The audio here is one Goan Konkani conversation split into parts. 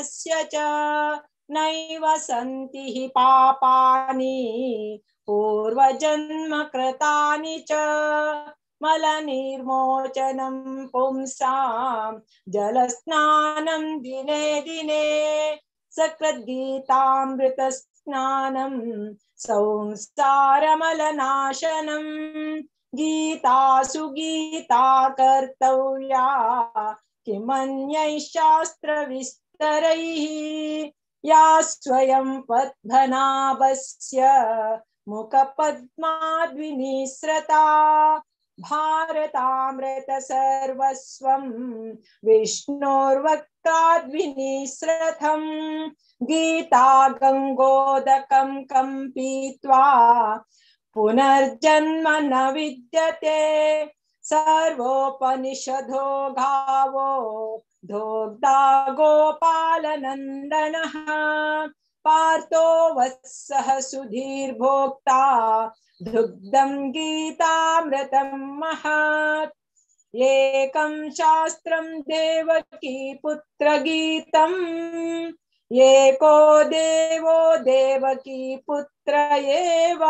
पापस्य च नैव सन्ति हि पापानि पूर्वजन्म कृतानि च। मलनिर्मोचनं पुंसां जलस्नानं दिने दिने सकृद्गीतामृतस्नानं संसारमलनाशनं। गीतासु गीता कर्तव्या किमन्यैः शास्त्रविस्तरैः या स्वयं पद्मनाभस्य मुखपद्माद्विनिसृता। भारतामृत सर्वस्वं विष्णोर्वक्त्राद्विनिसृतम्। गीता गंगोदकं कं पीत्वा पुनर्जन्म न विद्यते। सर्वोपनिषदो गावो दोग्धा गोपालनन्दनः। पार्थो वत्सः सुधीर्भोक्ता दुग्धं गीतामृतं महत्। एकं शास्त्रं देवकी पुत्रगीतम् एको देवो देवकी पुत्र एव।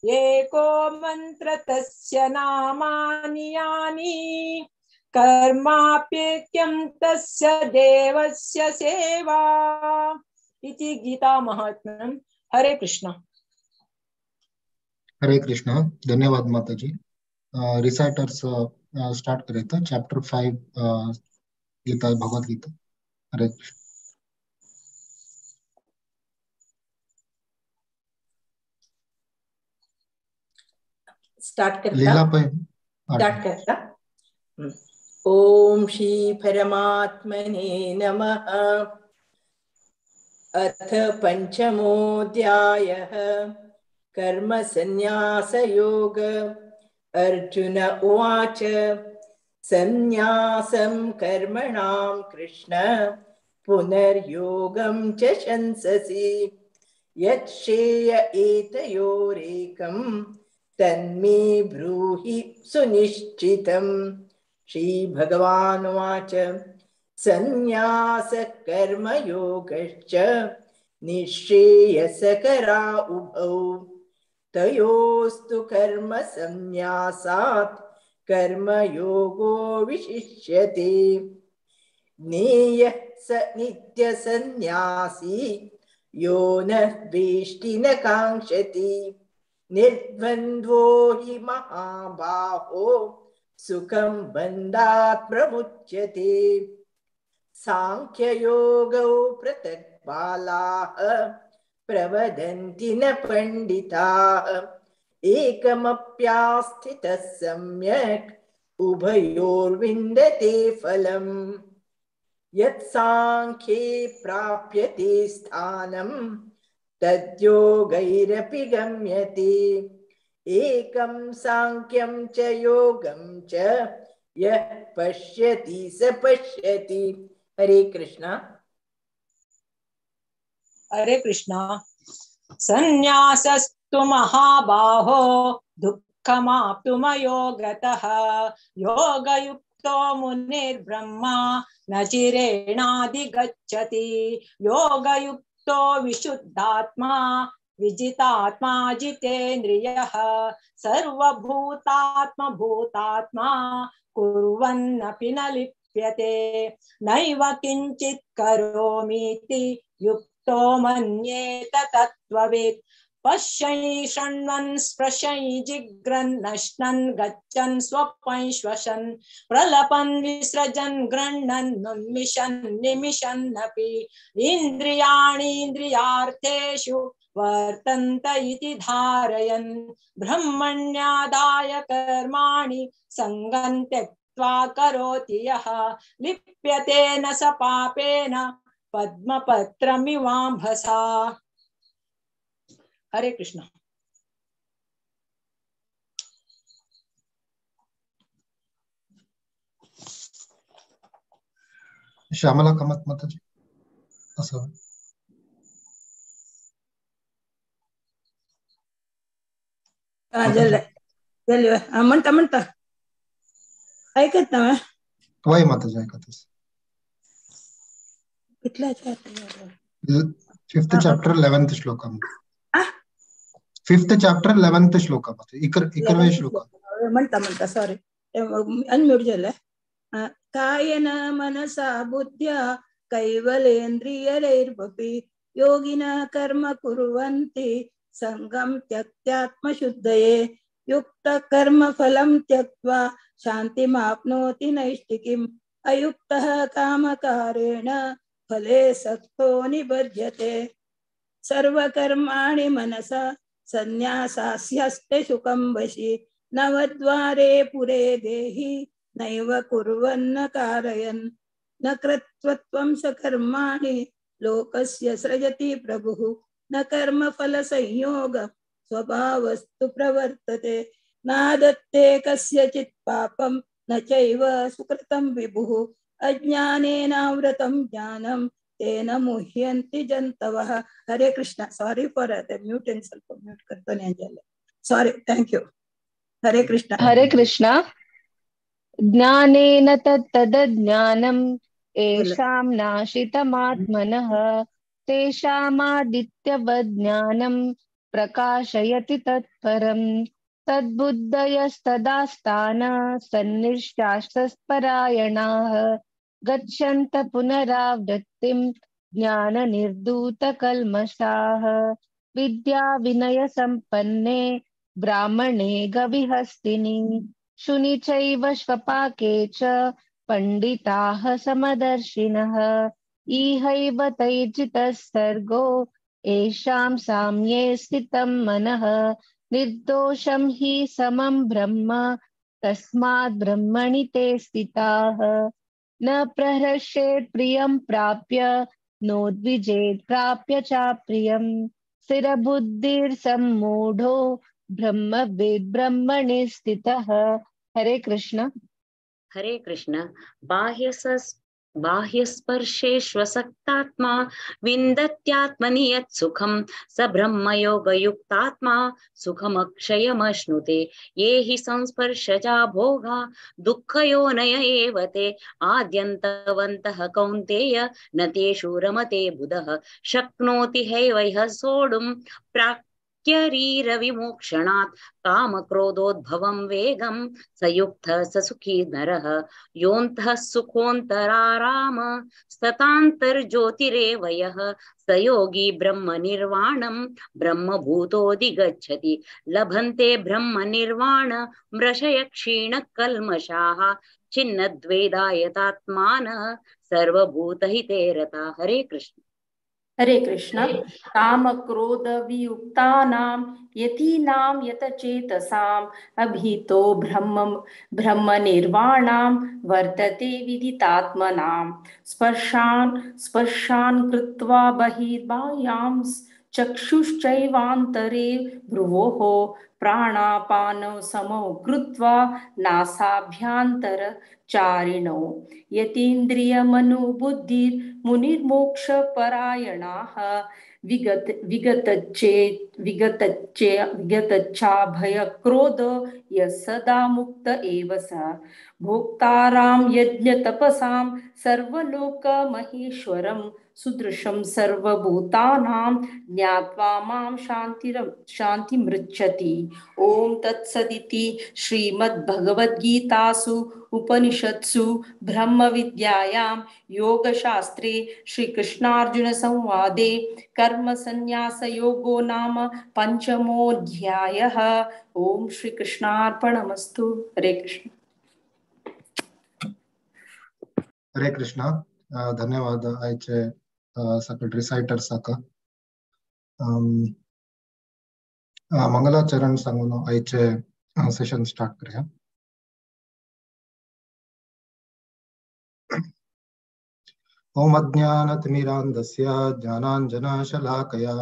एको मंत्र तस्य नामानि यानि कर्माप्येक्यं तस्य देवस्य सेवा। इति गीता महात्म्यम। हरे कृष्णा। हरे कृष्णा। धन्यवाद माता जी। रिसाइटर्स स्टार्ट करे तो चैप्टर 5 गीता भगवत गीता। हरे कृष्ण। स्टार्ट करता स्टार्ट करता। ओम श्री परमात्मने नमः। अथ पंचमोऽध्यायः कर्मसन्न्यासयोग। अर्जुन उवाच संन्यासं कर्मणां कृष्ण पुनर्योगं च शंससि। यच्छ्रेय एतयोरेकं तन्मे ब्रूहि सुनिश्चितम्। श्री भगवानुवाच संन्यासः कर्मयोगश्च निःश्रेयसकरा उभौ। तयोस्तु कर्म संन्यासात् कर्मयोगो विशिष्यते। ज्ञेयः स नित्यसन्न्यासी यो न द्वेष्टि न काङ्क्षति। निर्द्वन्द्वो हि महाबाहो सुखं बन्धात् प्रमुच्यते। सांख्ययोगौ पृथक् बालाः प्रवदन्ति न पण्डिताः। एकमप्यास्थितः सम्यक् उभयोर्विन्दते फलम्। यत् सांख्ये प्राप्यते स्थानं तद्योगैरपि गम्यते। एकं सांख्यं च योगं च यः पश्यति स पश्यति। हरे कृष्णा। हरे कृष्णा। संन्यासस्तु महाबाहो दुःखमाप्तुमयोगतः। योगयुक्तो मुनिर्ब्रह्मा न चिरेणाधिगच्छति। योगयुक्तो विशुद्धात्मा विजितात्मा जितेन्द्रियः। सर्वभूतात्मभूतात्मा कुर्वन्नपि न लिप्यते। नैव किंचित् करोमीति युक्तो मन्येत तत्त्ववित्। पश्यै शृण्वन् स्पृशै जिघ्रन् नश्नन् गच्छन् स्वपै श्वसन् प्रलपन् विसृजन् गृह्णन् उन्मिषन् निमिषन्नपि इन्द्रियाणीन्द्रियार्थेषु वर्तन्त इति धारयन्। ब्रह्मण्यादाय कर्माणि सङ्गं त्यक्त्वा करोति यः। लिप्यते न स पापेन पद्मपत्रमिवाम्भसा। हरे कृष्ण। श्यामला कामत माताजी असं म्हणता म्हणता ऐकत ना? वय माताजी ऐकत. कितल्या chapter? Fifth chapter 11th श्लोक. फिफ्थ चॅप्टर 11th श्लोक, 11वे श्लोक. म्हणता म्हणता सॉरी अनम्यूट झालं. कायेन मनसा बुद्ध्या कैवलेन्द्रियैर्वपि योगिनः कर्म कुर्वन्ति संगम त्यक्त्यात्मशुद्धये युक्त कर्म फलं त्यक्त्वा शान्तिमाप्नोति नैष्ठिकीम् अयुक्तः कामकारेण फले सक्तो निबध्यते. सर्वकर्माणि मनसा संन्यासास्यस्ते सुखं वशी नवद्वारे पुरे देहि नैव कुर्वन्न कारयन् न कृत्वत्वं स कर्माणि लोकस्य सृजति प्रभुः न कर्मफल संयोग स्वभावस्तु प्रवर्तते नादत्ते कस्यचित् पापं न चैव सुकृतं विभुः अज्ञानेनावृतं ज्ञानं तेन मुह्यन्ति जन्तवः. Hare Krishna. Sorry for the mute and ಸ್ವಲ್ಪ ಮ್ಯೂಟ್ करतो नाही. Sorry, thank you. Hare Krishna. Hare Krishna. ज्ञानेन तत्तदज्ञानं येषां नाशितमात्मनः तेषामादित्यवज्ञानं प्रकाशयति तत्परं तद्बुद्धयस्तदास्तान सन्निष्ठास्तत्परायणाः गच्छन्त पुनरावृत्तिं ज्ञाननिर्धूतकल्मषाः. विद्या विनयसम्पन्ने ब्राह्मणे गविहस्तिनि शुनि चैव श्वपाके च पण्डिताः समदर्शिनः. इहैव तैर्जितः सर्गो येषां साम्ये स्थितं मनः निर्दोषं हि समं ब्रह्म तस्मात् ब्रह्मणि ते स्थिताः. न प्रहर्षेत् प्रियं प्राप्य नोद्विजेत् प्राप्य चाप्रियं स्थिरबुद्धिर्सम्मूढो ब्रह्मविद् ब्रह्मणि स्थितः. हरे कृष्ण. हरे कृष्ण. बाह्यस्पर्शेष्वसक्तात्मा विन्दत्यात्मनि यत् सुखं स ब्रह्मयोगयुक्तात्मा सुखमक्षयमश्नुते. ये हि संस्पर्शजा भोगा दुःखयोनय एव ते आद्यन्तवन्तः कौन्तेय न तेषु रमते बुधः. शक्नोति हैव ह्यः सोढुं प्राक्यरीरविमोक्षणात् कामक्रोधोद्भवं वेगं स युक्तः स सुखी नरः. योऽन्तः सुखोऽन्तराराम सतान्तर्ज्योतिरेव यः स योगी ब्रह्मनिर्वाणं ब्रह्मभूतोऽधिगच्छति. लभन्ते ब्रह्मनिर्वाणमृषय क्षीणकल्मषाः छिन्नद्वेदायतात्मानः सर्वभूतहिते रताः. हरे कृष्ण. हरे कृष्ण. कामक्रोध वियुक्तानां यतीनां यतचेतसाम् अभितो ब्रह्मनिर्वाणां वर्तते विदितात्मनां. स्पर्शान् स्पर्शान् कृत्वा बहिर्बाह्यां चक्षुश्चैवान्तरे भ्रुवोः प्राणापानौ समौ कृत्वा नासाभ्यन्तरचारिणौ. यतीन्द्रियमनोबुद्धिर्मुनिर्मोक्षपरायणाः विगतच्छाभयक्रोध यः सदा मुक्त एव सः. भोक्तारां यज्ञतपसां सर्वलोकमहेश्वरं सुदृशं सर्वभूतानां ज्ञात्वा मां शान्तिमृच्छति. ॐ तत्सदिति श्रीमद्भगवद्गीतासु उपनिषत्सु ब्रह्मविद्यायां योगशास्त्रे श्रीकृष्णार्जुनसंवादे कर्मसन्न्यासयोगो नाम पञ्चमोऽध्यायः. ॐ श्रीकृष्णार्पणमस्तु. हरे कृष्ण. हरे कृष्ण. धन्यवाद आयचे सकल रिसायटर्साक. मंगलाचरण सांगून आयचे सेशन स्टार्ट करूया. ओम अज्ञानतिमिरान्धस्य ज्ञानाञ्जनशलाकया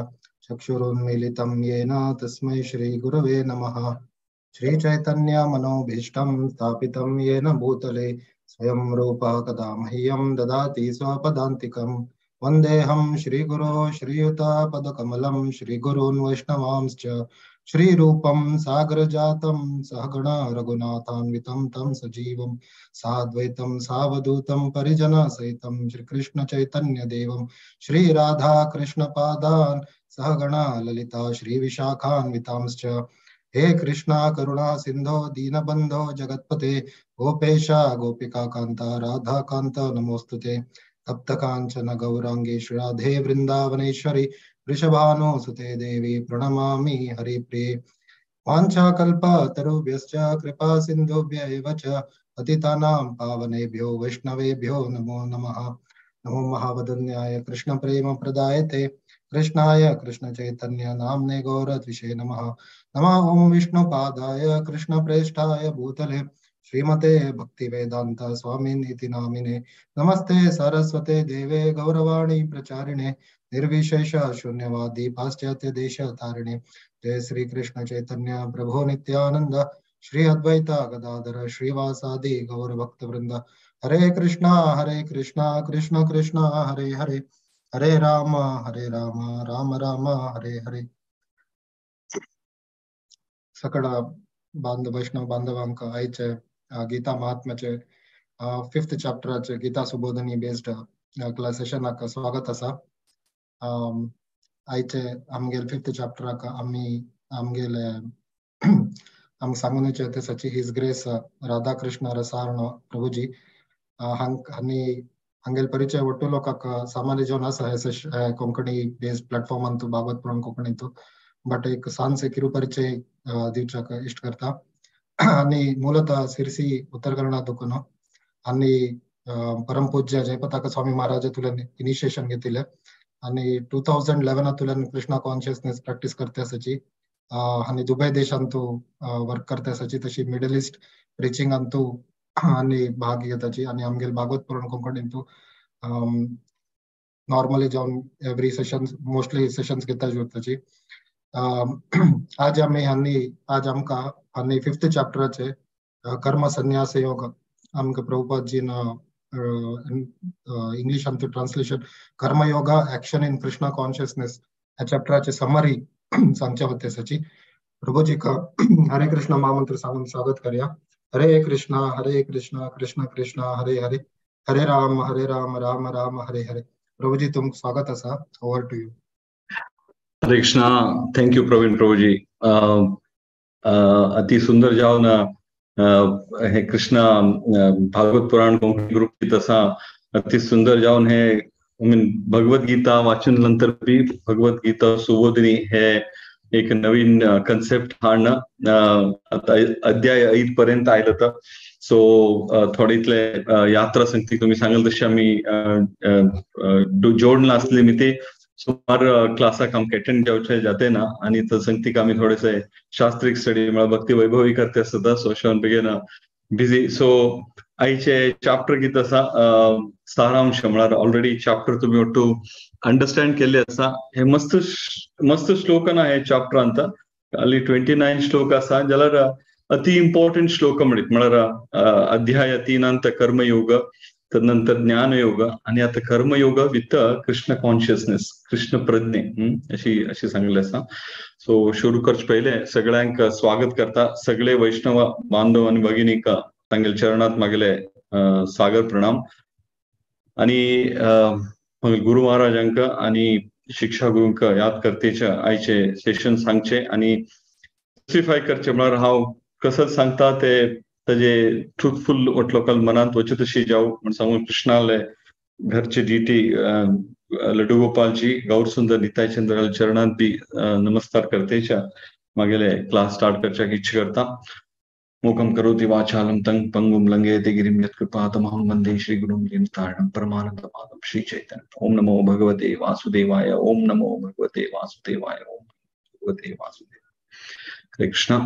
चक्षुरुन्मीलितं येन तस्मै श्रीगुरवे नमः. श्रीचैतन्यमनोभीष्टं स्थापितं येन भूतले स्वयं रूपः कदा मह्यं ददाति स्वपदान्तिकं. वन्देऽहं श्रीगुरो श्रीयुतपदकमलं श्रीगुरून् वैष्णवांश्च. श्रीरूपं सागरजातं सहगणा रघुनाथान्वितं तं सजीवं साद्वैतं सावधूतं परिजनसहितं श्रीकृष्ण चैतन्यदेवं श्रीराधा कृष्णपादान् सहगणा ललिता श्रीविशाखान्वितांश्च। हे कृष्णा करुणा सिंधो दीनबंधो जगत्पते गोपेश गोपिका कांता राधा कांता नमोस्तुते। तप्त कांचन गौरांगी श्रीराधे वृंदावनेश्वरी वृषभानु सुते देवी प्रणमामि हरिप्रिये। वाञ्छाकल्पतरुभ्यश्च कृपा सिन्धुभ्य एव च पतितानां पावनेभ्यो वैष्णवेभ्यो नमो नमः। नमो महावदन्याय कृष्ण प्रेम प्रदायते कृष्णाय कृष्ण चैतन्य नामने गौरद्विषे नमः। नमः ओम विष्णुपादाय कृष्ण प्रेष्ठाय भूतले श्रीमते भक्तिवेदांत स्वामिनिति नामिने। नमस्ते सरस्वते देवे गौरवाणी प्रचारिणे निर्विशेष शून्यवादी पाश्चात्य देश तारिणे। जय श्री कृष्ण चैतन्य प्रभु नित्यानंद श्री अद्वैत गदाधर श्रीवासादि गौर भक्त वृंद। हरे कृष्णा कृष्ण कृष्ण हरे हरे, हरे राम राम राम हरे हरे। सकळ बांधव वैष्णव बांधवांक आयचे गीता महात्म्याचे फिफ्थ चॅप्टराचे गीता सुबोधनी बेस्ड क्लास सेशनाक स्वागत आसा। आयचे आमगेले फिफ्थ चॅप्टराक आमी आमगेले आमकां सांगून येचे तेसाची his grace Radhakrishna रसार्ण प्रभुजी हांणी हांगेले परिचय ಒಟ್ಟು लोकांक सामान्य जेवन आसा हे कोंकणी बेस्ड प्लॅटफॉर्मांतू भागवत पुराण कोंकणींतू, बट एक सान किरू परिचय दिवच्याक इश्ट करता। आनी ಮೂಲತಃ ಸಿರ್ಸಿ उत्तर कन्नडा दुकून आनी परमपूज्य जयपताका स्वामी महाराज तुल्यान इनिशिएशन घेतिले आनी 2011 तुल्यान कृष्णा कॉन्शियसनेस प्रॅक्टीस करते आसाची आनी दुबय देशांतू वर्क करते आसाची, तशी मिडल इस्ट प्रिचिंगांतू आनी भाग घेताची। आनी आमगेले भागवत पुराण कोंकणींतू नॉर्मली जावन एवरी सेशन्स मोस्टली सेशन्स घेता उरताची। आज आमी हांणी आज आमकां आनी फिफ्थ चॅप्टराचे कर्म संन्यास योग आमकां प्रभुपादजीन इंग्लिशांतू translation Karmayoga action in Krishna consciousness ह्या चॅप्टराचे समरी सांगच्या वतेसाची। प्रभुजीक हरे कृष्ण महामंत्र सांगून स्वागत करया। हरे कृष्णा कृष्ण कृष्ण हरे हरे, हरे राम राम राम हरे हरे। प्रभुजी तुमकां स्वागत आसा, over to you. Hare Krishna, thank you Praveen Prabhuji. अति सुंदर जावन हे कृष्णा भागवत पुराण कोंकणी ग्रुप तसा अति सुंदर जावन हे I mean Bhagavad Gita वाचन नंतर बी भगवत गीता सुबोधिनी हे एक नवीन कन्सेप्ट हाडणं अध्याय 8 पर्यंत आयलं तर सो थोडे इतले यात्रा सांगती तुम्ही सांगाल तशी आमी जोडला असली मी ते सुमार क्लासाक आमकां अटेंड जावचे जाते ना आनी संगतीक आमी थोडेसे शास्त्रीक स्टडी म्हळ्यार भक्ती वैभवी करते आसता सो अशें बेगीन बिजी। सो आयचे चॅप्टर कितें आसा सारांश म्हळ्यार ऑलरेडी चॅप्टर तुमी ಒಟ್ಟು अंडरस्टँड केल्ले आसा। हे मस्त मस्त श्लोक ना हे चॅप्टरांत ಅಲ್ಲಿ 29 श्लोक आसा जाल्यार अति इम्पॉर्टंट श्लोक म्हणीत म्हळ्यार अध्याय 3 कर्मयोग तदनंतर ज्ञानयोग आणि आता कर्मयोग विथ कृष्ण कॉन्शियसनेस कृष्ण प्रज्ञे अशी अशी सांगले आसा। सो सुरू करचे पहिले सगळ्यांक स्वागत करता सगळे वैष्णव बांधव आणि भगिनीक तांगेले चरणात मागेले सागर प्रणाम आणि गुरु महाराजांक आणि शिक्षा गुरूंक याद करतेचे आयचे सेशन सांगचे आणि जस्टिफाय करचे म्हळ्यार हांव कसं सांगता ते ताजे ट्रुथफुल लोकल मनांत वचत तशी जाव म्हण सांगून कृष्णाले घरचे डीटी लड्डू गोपालजी गौरसुंदर नितायचंद्र चरणांत बी नमस्कार करतेच्या मागेले क्लास स्टार्ट करच्याक इच्छा करता। मूकं करोति वाचालं तं पंगुं लंघयते गिरिं यत्कृपातमहं वंदे श्रीगुरुं दीनतारणं परमानंदमाधवं श्री चैतन्य। ओम नमो भगवते वासुदेवाय, ओम नमो भगवते वासुदेवाय, ओम भगवते वासुदेवाय। हरे कृष्णा।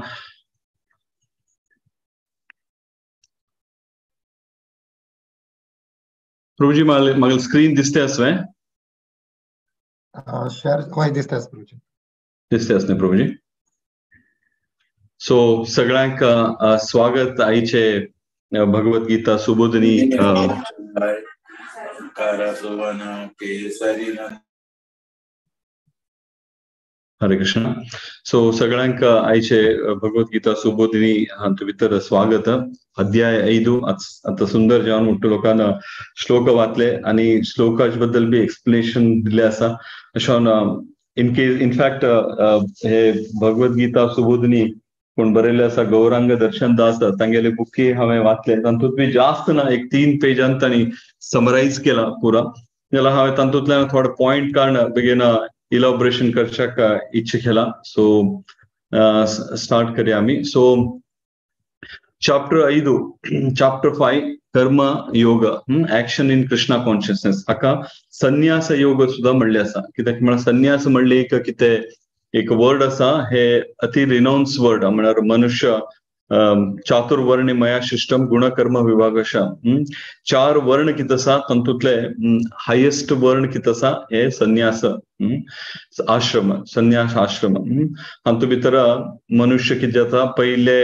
प्रभुजी मागील स्क्रीन दिसते आसवे शेअर होय दिसते आस प्रभुजी, दिसते आस न्ही प्रभुजी। सो सगळ्यांक स्वागत आयचे भगवत गीता सुबोधनी हरे कृष्ण. सो सगळ्यांक आयचे भगवद्गीता सुबोधिनी हातूंत भितर स्वागत. अध्याय 5 आता सुंदर जावन मोठ्या लोकांना श्लोक वाचले आणि श्लोकाच्या बद्दल बी एक्सप्लेनेशन दिले आसा. अशें इन केस इनफॅक्ट हे भगवद्गीता सुबोधिनी कोण बरयले आसा गौरांग दर्शन दास तांगेले बुकी हांवें वाचले, तातूंत बी जास्त ना, एक 3 पेजान तांणी समरायज केला पुरा. जाल्यार हांवें तातूंतल्यान थोडे पॉयंट काडून बेगीन इलॉबरेशन करच्याक इच्छा केला. सो स्टार्ट करया आमी. सो चॅप्टर 5, चॅप्टर 5 कर्म योग, ऍक्शन इन कृष्णा कॉन्शियसनेस. हाका संन्यास योग सुद्धा म्हणले आसा. कित्याक म्हळ्यार संन्यास म्हणले एक कितें एक वर्ड आसा, हे अति रिनाउन्स वर्ड. म्हळ्यार मनुष्य चातुर्वर्ण मया शिष्टम गुणकर्म विभागशा, 4 वर्ण कित आसा तातूंतले हायेस्ट वर्ण कित आसा हे संन्यास आश्रम, संन्यास आश्रम. हातूंत भितर मनुष्य कितें जाता, पयले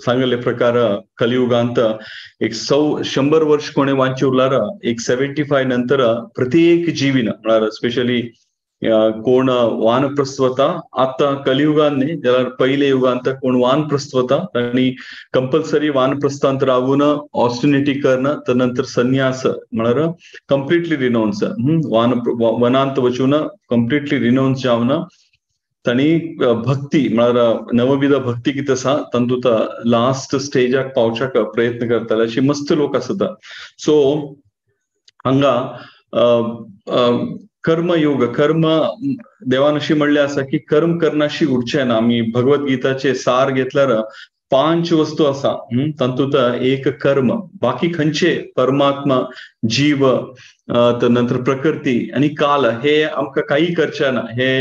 सांगले प्रकार कलियुगांत एक 100 वर्ष कोणे वांची उरल्यार एक 75 नंतर प्रत्येक जीवीन म्हळ्यार स्पेशली कोण वानप्रस्थ वता, आतां कलियुगान न्ही जाल्यार पयले युगांत कोण वानप्रस्थ वता तांणी कंपल्सरी वानप्रस्थांत रावून ऑस्टिनिटी करण, तर नंतर संन्यास म्हळ्यार कंप्लिटली रिनाउन्स, वनांत वचून कंप्लिटली रिनाउन्स जावन तांणी भक्ती म्हळ्यार नवविध भक्ती कितें आसा तातूंत लास्ट स्टेजाक पावच्याक प्रयत्न करताले. अशी मस्त लोक आसता. सो हांगा कर्मयोग, कर्म देवान अशी म्हणले आसा की कर्म करनाशी उरचें ना. आमी भगवद्गीताचे सार घेतल्यार 5 वस्तू आसा, तातूंत एक कर्म, बाकी खंयचे परमात्मा, जीव, तर नंतर प्रकृती आणि काल हे आमकां काही करचें ना. हे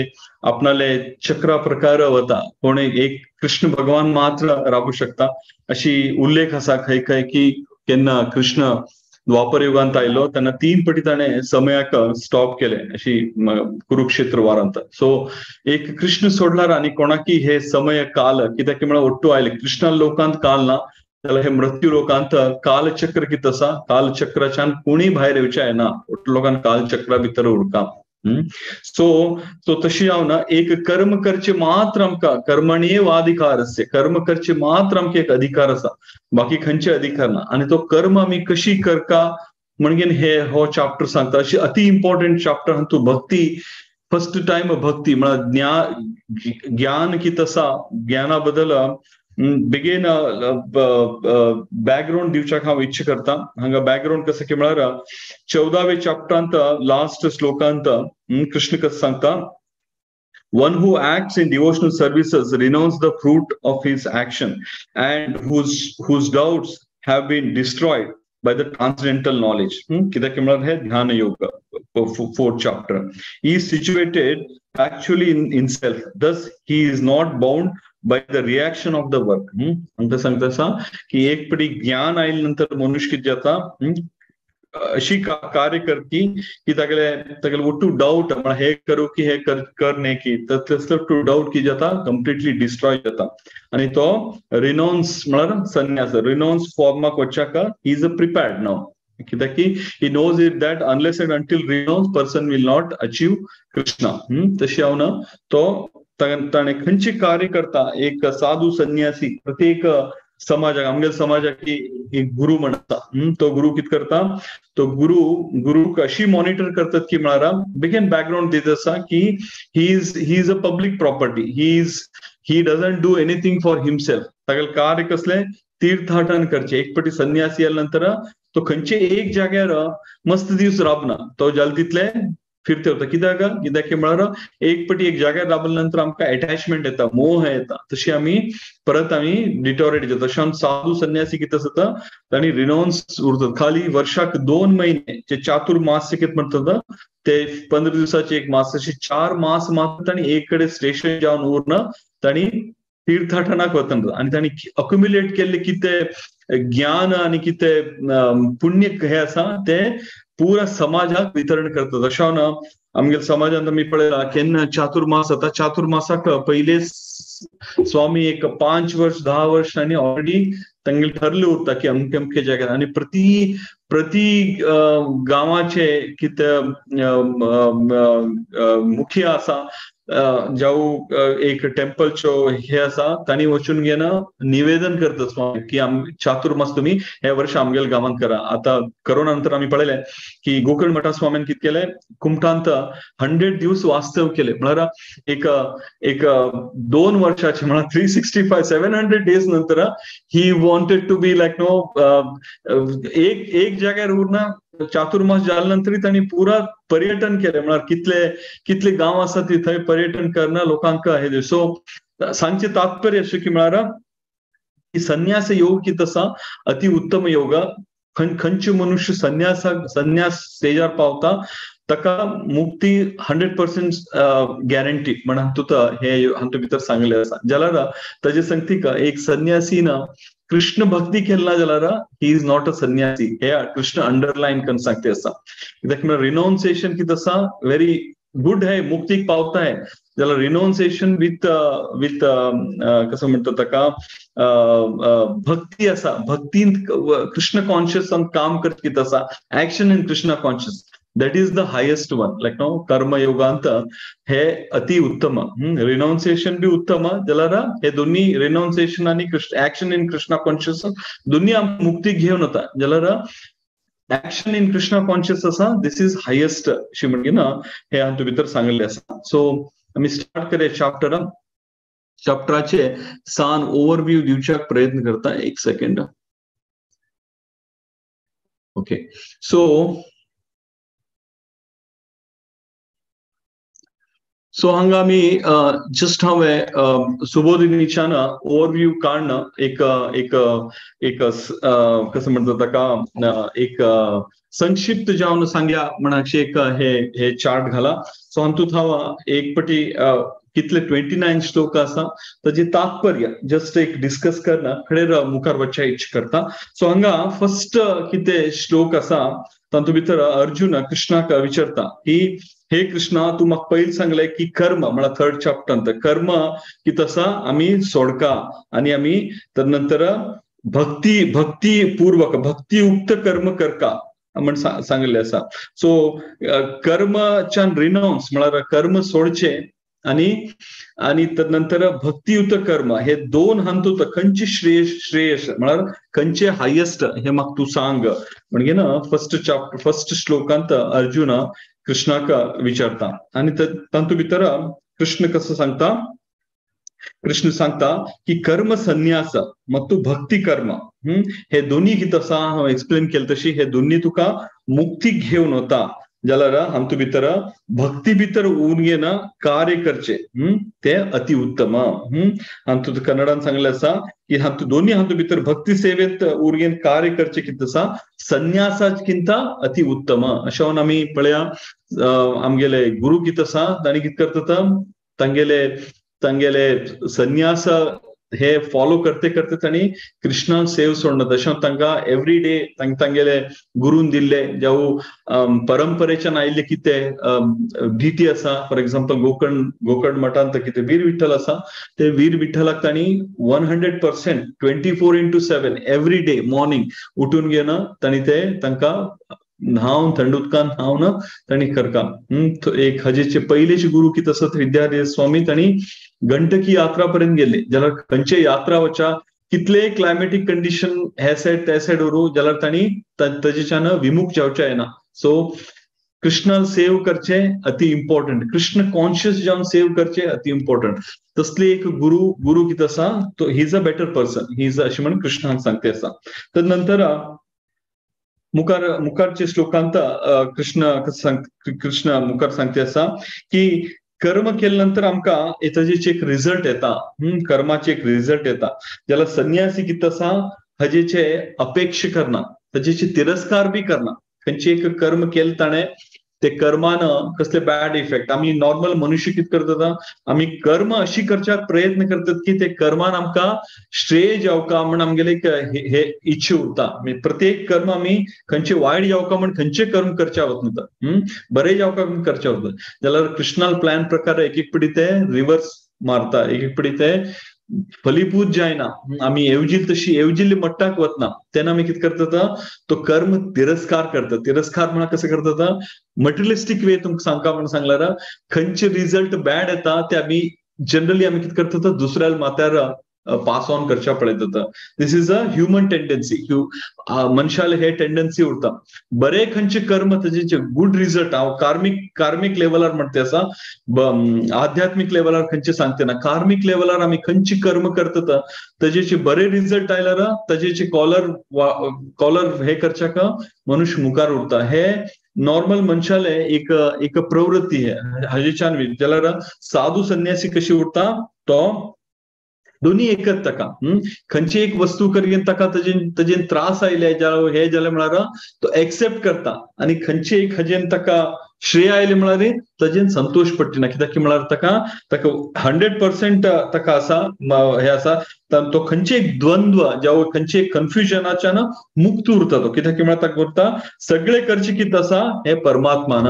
आपणाले चक्रा प्रकार वता. कोण एक कृष्ण भगवान मात्र राबू शकता अशी उल्लेख आसा खंय खंय की केन्ना कृष्ण द्वापर युगांत आयलो तेन्ना 3 पटी ताणें समयाक स्टॉप केले अशी कुरुक्षेत्र वारांत. सो एक कृष्ण सोडल्यार आनी कोणाकी हे समय काल कित्याक म्हळ्यार ओट्टू आयले कृष्णा लोकांत काल ना जाल्यार हे मृत्यू लोकांत कालचक्र कितें आसा, कालचक्राच्यान कोणीय भायर येवचें ना, ओट्टू लोकांत कालचक्रा भितर उरका. सो सो तशी जावन एक कर्म करचे मात्र आमकां कर्मणीय अधिकार आसचे, कर्म करचे मात्र आमकां एक अधिकार आसा, बाकी खंयचे अधिकार ना. आनी तो कर्म आमी कशी करका म्हणगेन हे हो चॅप्टर सांगता. अशी अति इम्पॉर्टंट चॅप्टर. हातूंत भक्ती फर्स्ट टायम भक्ती म्हळ्यार ज्ञान कितें आसा, ज्ञाना बद्दल बेगीन बॅकग्राउंड दिवच्याक हांव इच्छा करता. हांगा बॅकग्राउंड कसं की म्हळ्यार 14व्या चॅप्टरांत लास्ट श्लोकांत कृष्ण कसं सांगता, one who acts in devotional services renounce the fruit of his action and whose doubts have been destroyed by the transcendental knowledge. कित्याक म्हळ्यार हे ध्यान योग 4th chapter. He is situated actually in himself, thus he is not bound by the reaction of the work. आमकां सांगता आसा की एक पटी ज्ञान आयले नंतर मनुष्य कितें जाता, अशी कार्य करती की तागेले तागेले टू डाउट म्हळ्यार हे करूं की हे कर न्ही की तसलो टू डाउट कितें जाता कंप्लिटली डिस्ट्रॉय जाता आनी तो रिनाउन्स म्हळ्यार संन्यास, renounce फॉर्माक वचच्याक he is a prepared नाव. कित्याक की he knows it that unless and until renounce person will not achieve Krishna. तशी हांव ना तो ताणें खंयचे कार्य करता एक साधू संन्यासी प्रत्येक समाजाक आमगेल्या समाजाक एक गुरु म्हणटा, तो गुरु कितें करता, तो गुरु गुरुक अशी मॉनिटर करतात की म्हळ्यार बेगीन बॅकग्राउंड दित आसा की he is a public property, he doesn't do anything for himself. तागेलें कार्य कसलें तीर्थाटन करचें. एक पटी संन्यासी आयले नंतर तो खंयचे एक जाग्यार मस्त दीस राबना, तो जाल तितले फिरते वता. कित्याक कित्याक म्हळ्यार एक पटी एक जाग्यार राबल्या नंतर आमकां एटॅचमेंट येता, मोह येता, तशी आमी परत आमी डिटोरेट जाता. तशें आमी साधू संन्यासी कितें आसता तांणी रिनाउन्स उरतात. खाली वर्षाक 2 महिने जे चातुर्मास्य कितें म्हणटात ते 15 दिवसाचे एक मास, अशे 4 मास मात्र तांणी एक कडेन स्टेशन जावन उरना, तांणी तीर्थाटनाक वतना आनी तांणी अक्युमुलेट केल्ले कितें ज्ञान आनी कितें पुण्य हे आसा ते पुरा समाजाक वितरण करतात. अशें ना आमगेल्या समाजांत आमी पळयला केन्ना चातुर्मास जाता, चातुर्मासाक पयले स्वामी एक 5 वर्ष 10 वर्ष आनी ऑलरेडी तांगेले ठरले उरता की अमके अमके जाग्यार आनी प्रति प्रति गांवाचे कितें मुखिया आसा जावं एक टेम्पलचो हे आसा तांणी वचून घेना निवेदन करता स्वामी की आम चातुर्मास तुमी हे वर्ष आमगेल गांवांत करा. आता करोना नंतर आमी पळयलें की गोकर्ण मठा स्वामीन कितें केलें, कुमठांत 100 दिवस वास्तव केले. म्हळ्यार एक एक 2 वर्षाचे म्हळ्यार 365 700 डेज नंतर he wanted to be like no एक एक जाग्यार उरना. चातुर्मास जाल्या नंतर तांणी पुरा पर्यटन केलें, म्हळ्यार कितले कितले गांव आसा ती थंय पर्यटन करना लोकांक हे. सो सांगचें तात्पर्य अशें की म्हळ्यार संन्यास योग कितें आसा अति उत्तम योग. खंयचे मनुष्य संन्यास स्टेजार पावता ताका मुक्ती 100% गॅरंटी म्हण तुका हे हातूंत भितर सांगलें आसा. जाल्यार ताजे संगतीक एक संन्यासी ना कृष्ण भक्ती केला जाल्यार he is not a संन्यासी, हे कृष्ण अंडरलायन करून सांगते आसा. कित्याक म्हळ्यार रिनाउन्सिएशन कितें आसा व्हेरी गुड है, मुक्तीक पावता है. जाल्यार रिनाउन्सिएशन विथ विथ कसो म्हणटा ताका भक्ती आसा, भक्तीन कृष्ण कॉन्शियसान काम करचें कितें आसा, action in Krishna conscious, that is the highest one. Like no कर्म योगांत हे अति उत्तम, रिनाउन्सिएशन बी उत्तम. जाल्यार हे दोन्ही रिनाउन्सिएशन आणि ऍक्शन इन कृष्णा कॉन्शियस दोन्ही आमकां मुक्ती घेवन वता. जाल्यार ऍक्शन इन कृष्णा कॉन्शियस आसा this is highest अशी म्हणगी ना हे हातूंत भितर सांगिल्लें आसा. सो आमी स्टार्ट करया चॅप्टर. चॅप्टराचे सान ओवरव्यू दिवच्याक प्रयत्न करता. एक सेकंड. ओके, सो सो हांगा आमी जस्ट हांवें सुबोधिनीच्यान ओवरव्यू काडन एक एक एक कसं म्हणटा ताका एक संक्षिप्त जावन सांगया म्हण अशें एक हे हे चार्ट घाला. सो हातूंत हांव एक पटी कितले 29 श्लोक आसा ताजे तात्पर्य जस्ट एक डिस्कस करना खडेर मुखार वचच्या इच्छा करता. सो हांगा फर्स्ट कितें श्लोक आसा तातूंत भितर अर्जुन कृष्णाक विचारता की हे कृष्णा, तूं म्हाका पयलीं सांगलें की कर्म म्हळ्यार थर्ड चॅप्टरांत कर्म कितें आसा आमी सोडका आनी आमी तर नंतर भक्ती भक्तीपूर्वक भक्तियुक्त कर्म करका म्हण सांगिल्लें आसा. सो कर्मच्यान रिनाउन्स म्हळ्यार कर्म सोडचें आणि आणि तदनंतर भक्तियुक्त कर्म हे दोन हातूंत खंयचे श्रेयस म्हळ्यार खंयचे हायेस्ट हे म्हाका तूं सांग म्हणजे ना फर्स्ट चॅप्टर फर्स्ट श्लोकांत अर्जुन कृष्णाक विचारता. आणि तातूंत भितर कृष्ण कसं सांगता, कृष्ण सांगता की कर्म संन्यास ಮತ್ತು भक्ती कर्म हे दोन्ही कितें आसा हांव एक्सप्लेन केलें तशी हे दोन्ही तुका मुक्ती घेवन वता. जाल्यार हातूंत भितर भक्ती भितर उरून कार्य करचे ते अति उत्तम. हातूंत कन्नडान सांगलें आसा की हातूंत दोन्ही हातूंत भितर भक्ती सेवेंत उरून कार्य करचे कितें आसा संन्यासाकिंत अति उत्तम. अशें म्हणून आमी पळया आमगेले गुरु कितें आसा तांणी कितें करतात तांगेले तांगेले संन्यास हे फॉलो करते करते तांणी कृष्णान सेव सोडना. तशें तांकां एवरी डे तांगेले गुरून दिल्ले जावं परंपरेच्यान आयिल्ले कितें डिटी आसा, फॉर एक्झाम्पल गोकर्ण गोकर्ण मठांत कितें वीर विठ्ठल आसा ते वीर विठ्ठलाक तांणी 100% 24/7 एवरी डे मॉर्निंग उठून घेवन तांणी ते तांकां न्हावन थंड उदकान न्हावन तांणी करका. एक हजेचे पयलेचे गुरु कितें आसत विद्यार्थी स्वामी तांणी गंडकी यात्रा पर्यंत गेले. जाल्यार खंयचे यात्रा वच्या कितले क्लायमेटीक कंडिशन हे सायड ते सायड व्हरू जाल्यार तांणी ताजेच्यान विमुख जावचें येना. सो कृष्णान सेव करचे अति इम्पॉर्टंट, कृष्ण कॉन्शियस जावन सेव करचे अति इम्पॉर्टंट. तसले एक गुरु गुरु कितें आसा तो he is a better person, he is अशें म्हणून कृष्णान सांगते आसा. तर नंतर मुखार मुखारचे श्लोकांत कृष्ण कृष्ण मुखार सांगते आसा की कर्म केल्या नंतर आमकां ताजेचे एक रिजल्ट येता, कर्माचे एक रिजल्ट येता. जाल्यार संन्यासी कितें आसा हाजेचे अपेक्षा करना, ताजेचे तिरस्कार बी करना. खंयचे एक कर्म केलें ताणें ते कर्मान कसले बॅड इफेक्ट. आमी नॉर्मल मनुष्य कितें करतात आमी कर्म अशी करच्याक प्रयत्न करतात की ते कर्मान आमकां श्रेय जावका म्हण आमगेले एक हे इच्छा उरता. प्रत्येक कर्म आमी खंयचे वायट जावका म्हण खंयचे कर्म करच्या वतना, बरे जावका म्हण करच्या वता. जाल्यार कृष्णाल प्लॅन प्रकार एक एक पिडी ते रिवर्स मारता, एक एक पिडी ते फलीभूत जायना, आमी येवजील तशी येवजिल्ली मट्टाक वतना तेन्ना आमी कितें करतात, तो कर्म तिरस्कार करतात. तिरस्कार म्हणा कसं करतात, मटेरियलिस्टीक वे तुमकां सांगका म्हणून सांगल्यार खंयचे रिजल्ट बॅड येता ते आमी जनरली आमी कितें करतात, दुसऱ्या माथ्यार पास ऑन करच्या पळयतात. This is a human tendency. मनशाले हे टेंडन्सी उरता. बरे खंयचे कर्म तेजे गुड रिजल्ट हांव कार्मिक लेवलार म्हणते आसा, आध्यात्मिक लेवलार खंयचे सांगते ना. कार्मिक लेवलार आमी खंयचे कर्म करतात तेजेचे बरे रिजल्ट आयल्यार तेजेचे कॉलर कॉलर हे करच्याक मनुष्य मुखार उरता. हे नॉर्मल मनशाले एक एक प्रवृत्ती हाजेच्यान जाल्यार साधू संन्यासी कशी उरता, तो दोन्ही एकच ताका खंयची एक वस्तू करीन ताका तेजेन त्रास आयले हे जाले म्हळ्यार तो एक्सेप्ट करता, आनी खंयची एक हाजेन ताका श्रेय आयले म्हळ्यार तेजेन संतोष पडटी ना. कित्याक की म्हळ्यार ताका ताका 100% ताका आसा हे आसा, तो खंयचे एक द्वंद्व जावं खंयचे एक कन्फ्युजनाच्यान मुक्त उरता तो. कित्याक की म्हळ्यार ताका उरता सगळे करचे कितें आसा हे परमात्मान,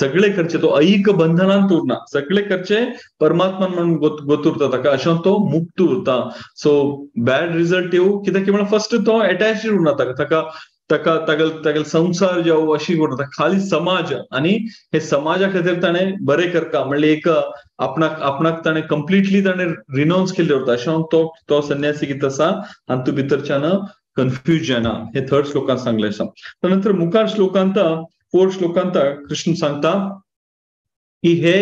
सगळे करचे तो ऐक बंधनांत उरना, सगळे करचे परमात्मान म्हणून गोत उरता ताका, अशें तो मुक्त उरता. सो बॅड रिजल्ट येवं कित्याक की म्हळ्यार फर्स्ट तो एटॅच उरना ताका, ताका ताका तागेल तागेल संसार जावं अशी उरता, खाली समाज आनी हे समाजा खातीर ताणें बरें करता म्हणल्यार एक आपणाक आपणाक ताणें कंप्लिटली ताणें रिनाउन्स केल्लें उरता. अशें तो तो संन्यासी कितें आसा हातूंत भितरच्यान कन्फ्यूज जायना. हे थर्ड श्लोकांत सांगलें आसा. नंतर मुखार श्लोकांत फोर्थ श्लोकांत कृष्ण सांगता की हे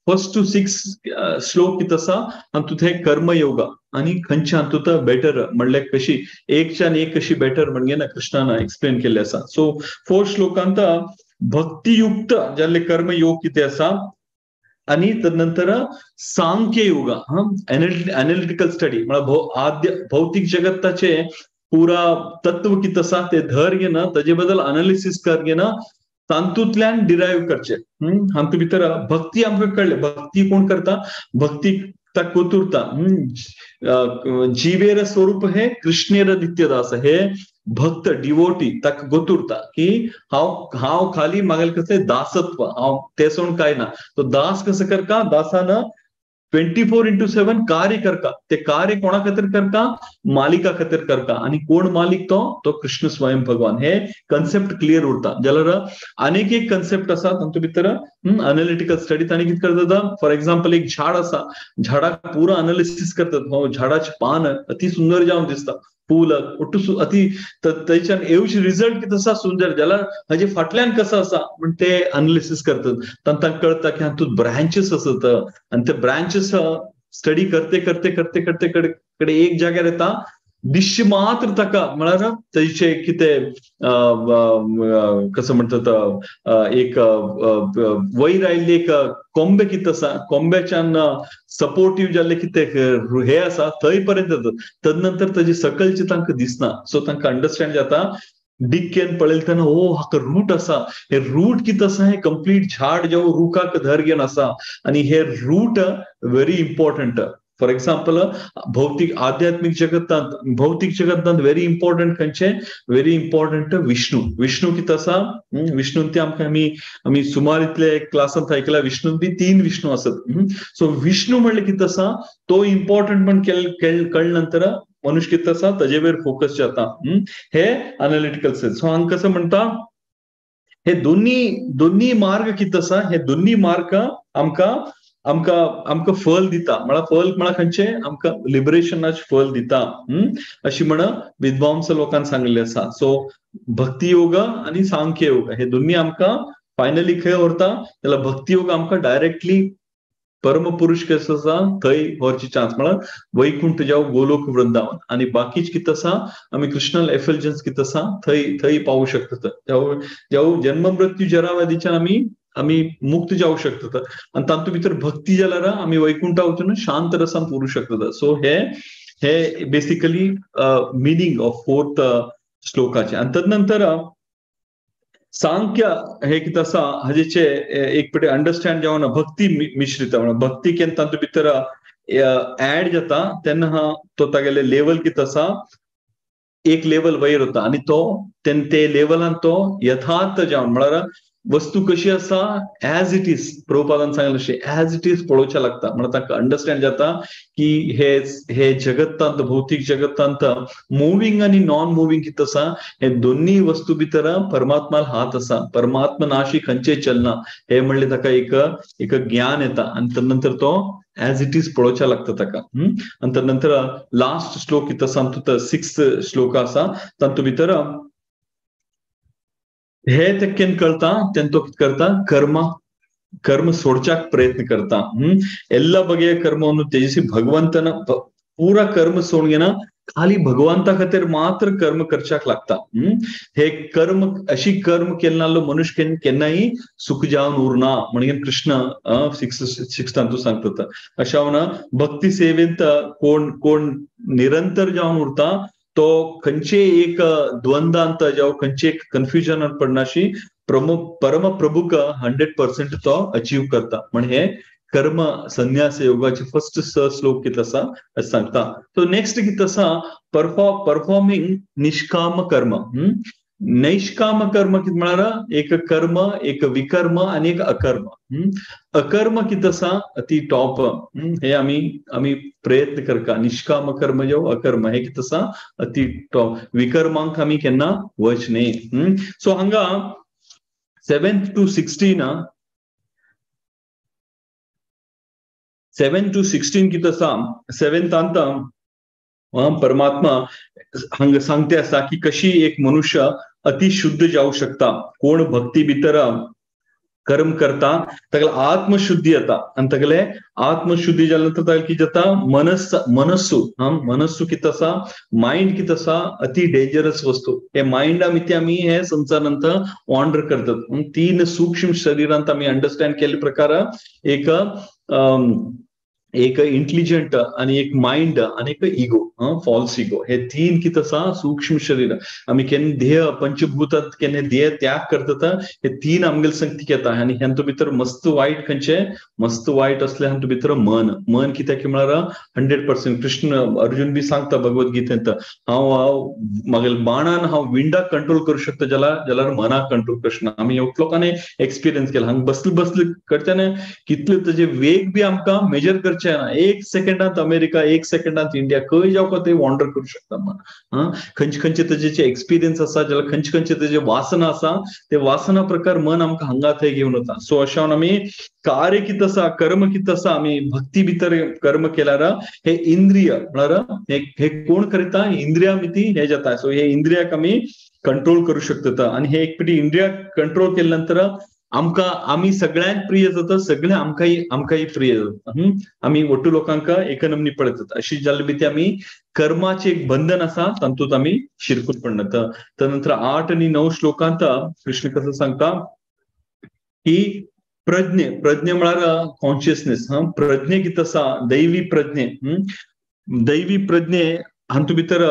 फर्स्ट टू 6 श्लोक कितें आसा हातूंत हे कर्मयोग आनी खंयच्या हातूंत बेटर म्हणल्यार कशी एकच्यान एक कशी बेटर म्हणजे ना कृष्णान एक्सप्लेन केल्ले आसा. सो फोर्थ श्लोकांत भक्तियुक्त जाल्ले कर्मयोग कितें आसा आनी तदनंतर सांख्य योग एनालिटिकल स्टडी म्हळ्यार आद्य भौतिक जगत्ताचे पुरा तत्व कितें आसा ते धर घेना ताजे बद्दल अनालिसिस कर घेना तातूंतल्यान डिरायव्ह करचे. हातूंत भितर भक्ती आमकां कळ्ळें, भक्ती कोण करता, भक्ती ताका कोतुरता, जिवेर स्वरूप हे कृष्णेर नित्यदास हे भक्त डिवोटी ताका गोतुरता की हांव हांव खाली मागेल कसलें दासत्व, हांव ते सोडून काय ना. तो दास कसो करता, दासान 24/7 कार्य करता, ते कार्य कोणा खातीर करता, मालिका खातीर करता. आनी कोण मालिक तो, तो कृष्ण स्वयं भगवान. हे कन्सेप्ट क्लियर उरता. जाल्यार आनीक एक कन्सेप्ट आसा तातूंत भितर अनालिटिकल स्टडी ताणी कितें करतात, फॉर एग्जाम्पल एक झाड आसा, झाडाक पुरो अनालिसिस करतात, हो झाडाचें पान अति सुंदर जावन दिसता, फूल ഒട്ടു अति थंयच्यान येवचे रिजल्ट कितें आसा सुंदर, जाल्यार हाजे फाटल्यान कसो आसा म्हण ते अनालिसिस करतात. तांकां कळटा की हातूंत ब्रांचीस आसत आनी ते ब्रांचीस स्टडी करते करते करते करते कडे एक जाग्यार येता, दिश्य मात्र ताका म्हळ्यार थंयचे कितें कसं म्हणटात एक वयर आयिल्ली एक कोंबे कितें आसा, कोंब्याच्यान सपोर्टीव जाल्ले कितें हे आसा थंय पर्यंत येता. तदनंतर ताजी सकलची तांकां दिसना. सो तांकां अंडरस्टँड जाता, डिक्केन पळयलें तेन्ना ओ हाका रूट आसा, हे रूट कितें आसा हे कंप्लीट झाड जेव रुखाक धर घेवन आसा आनी हे root very important. For example भौतिक आध्यात्मिक जगतांत भौतिक जगतांत व्हेरी इम्पॉर्टंट खंयचे, व्हेरी इम्पॉर्टंट विष्णू. विष्णू कितें आसा, विष्णू ते आमकां आमी आमी सुमार इतले क्लासांत आयकला, विष्णू बी 3 विष्णू आसत. सो विष्णू म्हणल्यार कितें आसा तो इम्पॉर्टंट म्हण कळ्ळे नंतर मनुष्य कितें आसा ताजे वयर फोकस जाता. हे अनालिटिकल सेन्स. सो हांगा कसं म्हणटा हे दोन्ही दोन्ही मार्ग कितें आसा, हे दोन्ही मार्ग आमकां आमकां आमकां फल दिता. म्हळ्यार फल म्हळ्यार खंयचे, आमकां लिबरेशनाचें फल दिता अशी म्हण विद्वांस लोकांनी सांगिल्लें आसा. सो भक्ती योग आनी सांख्य योग हे दोन्ही आमकां फायनली खंय व्हरता, जाल्यार भक्ती योग आमकां डायरेक्टली परमपुरुष कसो आसा थंय व्हरची चान्स, म्हळ्यार वैकुंठ जावं गोलोक वृंदावन. आनी बाकीच कितें आसा आमी कृष्णाल एफेल्जन्स कितें आसा थंय थंय पावूं शकतात. जावं जन्म मृत्यू जरा व्याधीच्यान आमी आमी मुक्त जावं शकतात आनी तातूंत भितर भक्ती जाल्यार आमी वैकुंठा वचून शांत रसांत उरूं शकतात. सो हे हे बेसिकली मिनींग ऑफ फोर्थ श्लोकाचे. आनी तदनंतर सांख्य हे कितें आसा हाजेचे एक पटे अंडरस्टँड जावन भक्ती मिश्रित, म्हणल्यार भक्ती केन्ना तातूंत भितर ऍड जाता तेन्ना तो तागेले लेवल कितें आसा एक लेवल वयर वता आनी तो तेन्ना ते लेवलान तो यथार्थ जावन म्हळ्यार वस्तू कशी आसा एज it is, प्रभुपादान सांगलें अशें एज it is पळोवचें लागता. म्हणून तांकां अंडरस्टँड जाता की हे हे जगत्तांत, भौतीक जगत्तांत मुवींग आनी नॉन मुवींग कितें आसा हे दोन्ही वस्तू भितर परमात्मा हात आसा, परमात्मा नाशी खंयचें चलना हे म्हणलें ताका एक एक ज्ञान येता आनी तदनंतर तो एज it is पळोवचें लागता ताका. आनी तदनंतर लास्ट श्लोक कितें आसा तातूंत सिक्स श्लोक आसा तातूंत भितर हे तेक्केन कळता तेन्ना तो कितें करता, कर्म कर्म सोडच्याक प्रयत्न करता. ಎಲ್ಲ ಬಗೆಯ ಕರ್ಮವನ್ನು ತ್ಯಜಿಸಿ ಭಗವಂತನ ಪೂರಾ कर्म सोडून खाली भगवंता खातीर मात्र कर्म करच्याक लागता. हे कर्म अशी कर्म केले नाल्लो मनुष्य केन्नाय सुख जावन उरना म्हणून कृष्ण सिक्स्थांतू सांगता. अशा भक्ती सेवेंत कोण कोण निरंतर जावन उरता तो खंयचे एक द्वंद्वांत जावं खंयचे एक कन्फ्युजनात पडनाशी परम प्रभूक 100% तो अचीव करता. म्हण हे कर्म संन्यास योगाचे फर्स्ट श्लोक कितें आसा अशें सांगता. सो नेक्स्ट कितें आसा, परफॉर्मिंग निष्काम कर्म. नैष्काम कर्म कितें म्हळ्यार एक कर्म, एक विकर्म आनी एक अकर्म. अकर्म कितें आसा अति टॉप, हे आमी आमी प्रयत्न करता. निष्काम कर्म जावं अकर्म हे कितें आसा अति टॉप, विकर्मांक आमी केन्ना वच न्ही. सो हांगा 7 to 16 कितें आसा, सेवेंथांत परमात्मा हांगा सांगते आसा की कशी एक मनुष्य अतिशुद्ध जावं शकता. कोण भक्ती भितर कर्म करता ताका आत्मशुद्धी येता आनी तागेले आत्मशुद्धी जाल्या नंतर ताका कितें जाता, मनस्सु मनस्सु कितें आसा, मायंड कितें आसा अति डेंजरस वस्तू. हे मायंडा मिती आमी हे संसारांत वॉन्डर करतात. तीन सूक्ष्म शरीरांत आमी अंडरस्टँड केल्ले प्रकार एक एक इंटेलिजंट आणि एक माइंड आणि एक इगो, फॉल्स इगो, हे तीन कितें आसा सूक्ष्म शरीर. आमी केन्ना देह पंचभूतात केन्ना देह त्याग करतात हे तीन आमगेले संगतीक येता. आनी हातूंत भितर मस्त वायट खंयचे, मस्त वायट असले हातूंत भितर मन. मन कित्याक म्हळ्यार 100% कृष्ण अर्जुन बी सांगता भगवद्गीतेंत, हांव म्हागेले बाणान हांव विंडाक कंट्रोल करूं शकता जाल्यार मनाक कंट्रोल करूं शकना. आमी लोकांनी एक्सपिरियन्स केला, हांगा बसले बसले करतना कितले ताजे वेग बी आमकां मेजर करचे ना. एक सेकंडात अमेरिका, एक सेकंडात इंडिया, खंय जावं ते वॉन्डर करूं शकता मन. खंयचे खंयचे ताजे एक्सपिरियन्स आसा, जाल्यार खंयचे खंयचे ताजे वासना आसा, ते वासना प्रकार मन आमकां हांगा थंय घेवन वता. सो अशें आमी कार्य कितें आसा, कर्म कितें आसा, आमी भक्ती भितर कर्म केल्यार हे इंद्रिय म्हळ्यार हे कोण करता, इंद्रिया मिती हे जाता. सो हे इंद्रियाक आमी कंट्रोल करूं शकता. आनी हे एक पिटी इंद्रिया कंट्रोल केल्या नंतर आमकां आमी सगळ्यांक प्रिय जाता, सगळे आमकांय प्रिय जाता. आमी ಒಟ್ಟು लोकांक एकनमनी पळयतात. अशी जाल्ले भितर आमी कर्माचे एक बंधन आसा तातूंत आमी शिरकून पडनात. तदनंतर 8 आनी 9 श्लोकांत कृष्ण कसं सांगता की प्रज्ञे, प्रज्ञे म्हळ्यार कॉन्शियसनेस. प्रज्ञे कितें आसा, दैवी प्रज्ञे. दैवी प्रज्ञे हातूंत भितर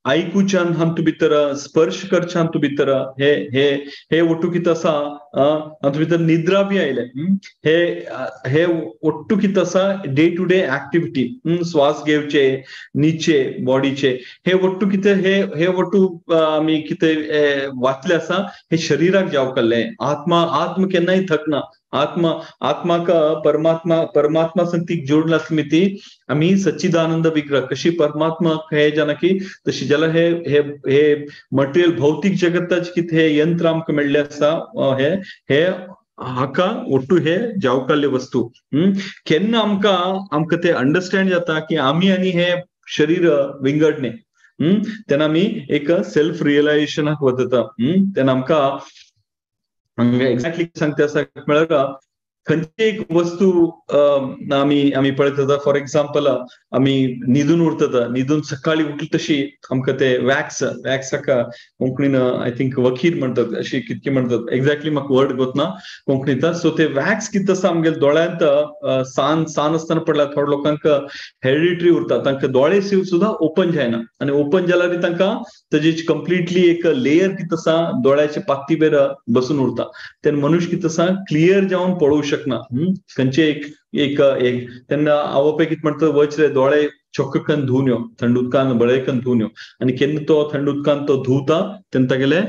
आयकुच्यान हातूंत भितर स्पर्श करच्यान हातूंत भितर हे हे हे ಒಟ್ಟು कितें आसा, हातूंत भितर निद्रा बी आयले. हे हे ಒಟ್ಟು कितें आसा डे टू डे ऍक्टिव्हिटी, श्वास घेवचे, न्हिदचे, बॉडीचे, हे ಒಟ್ಟು कितें हे हे ಒಟ್ಟು आमी कितें वाचले आसा हे शरीराक जावकल्ले. आत्मा आत्म केन्नाय थकना. आत्मा आत्माक परमात्मा परमात्मा संगतीक जोडला आसली ती आमी सच्चिदानंद विग्रह कशी परमात्मा हे जाणा की तशी जाल्यार हे हे हे मटेरियल भौतिक जगताचे कितें हे यंत्र आमकां मेळ्ळें आसा, हे हे हाका ಒಟ್ಟು हे जावकाल्य वस्तू. केन्ना आमकां आमकां ते अंडरस्टँड जाता की आमी आनी हे शरीर विंगडणे, तेन्ना आमी एक सेल्फ रियलायझेशनाक वता. तेन्ना आमकां हांगा एक्झॅक्टली सांगता आसा म्हळ्यार खंयची एक वस्तू आमी आमी पळयतात. फॉर एक्झाम्पल आमी न्हिदून उरतात, न्हिदून सकाळी उठली तशी आमकां ते वॅक्स, वॅक्स हाका कोंकणीन I think वखीर म्हणटात, अशी कितके म्हणटात, एक्झॅक्टली म्हाका वर्ड गोतना कोंकणींत. सो ते वॅक्स कितें आसा आमगेले दोळ्यांत सान सान आसतना पडला. थोड्या लोकांक हेरिडिटरी उरता, तांकां दोळे सुद्दां ओपन जायना आनी ओपन जाल्यार तांकां ताजी कंप्लिटली एक लेयर कितें आसा दोळ्याचे पातीबेर बसून उरता. तेन्ना मनुष्य कितें आसा क्लियर जावन पळोवंक शकना. खंयचे एक एक एक तेन्ना आवय कितें म्हणटा, वच रे दोळे चोक्कन धुवन यो, थंड उदकान बळेकन धुवन यो. आनी केन्ना तो थंड उदकान तो धुवता तेन्ना तागेले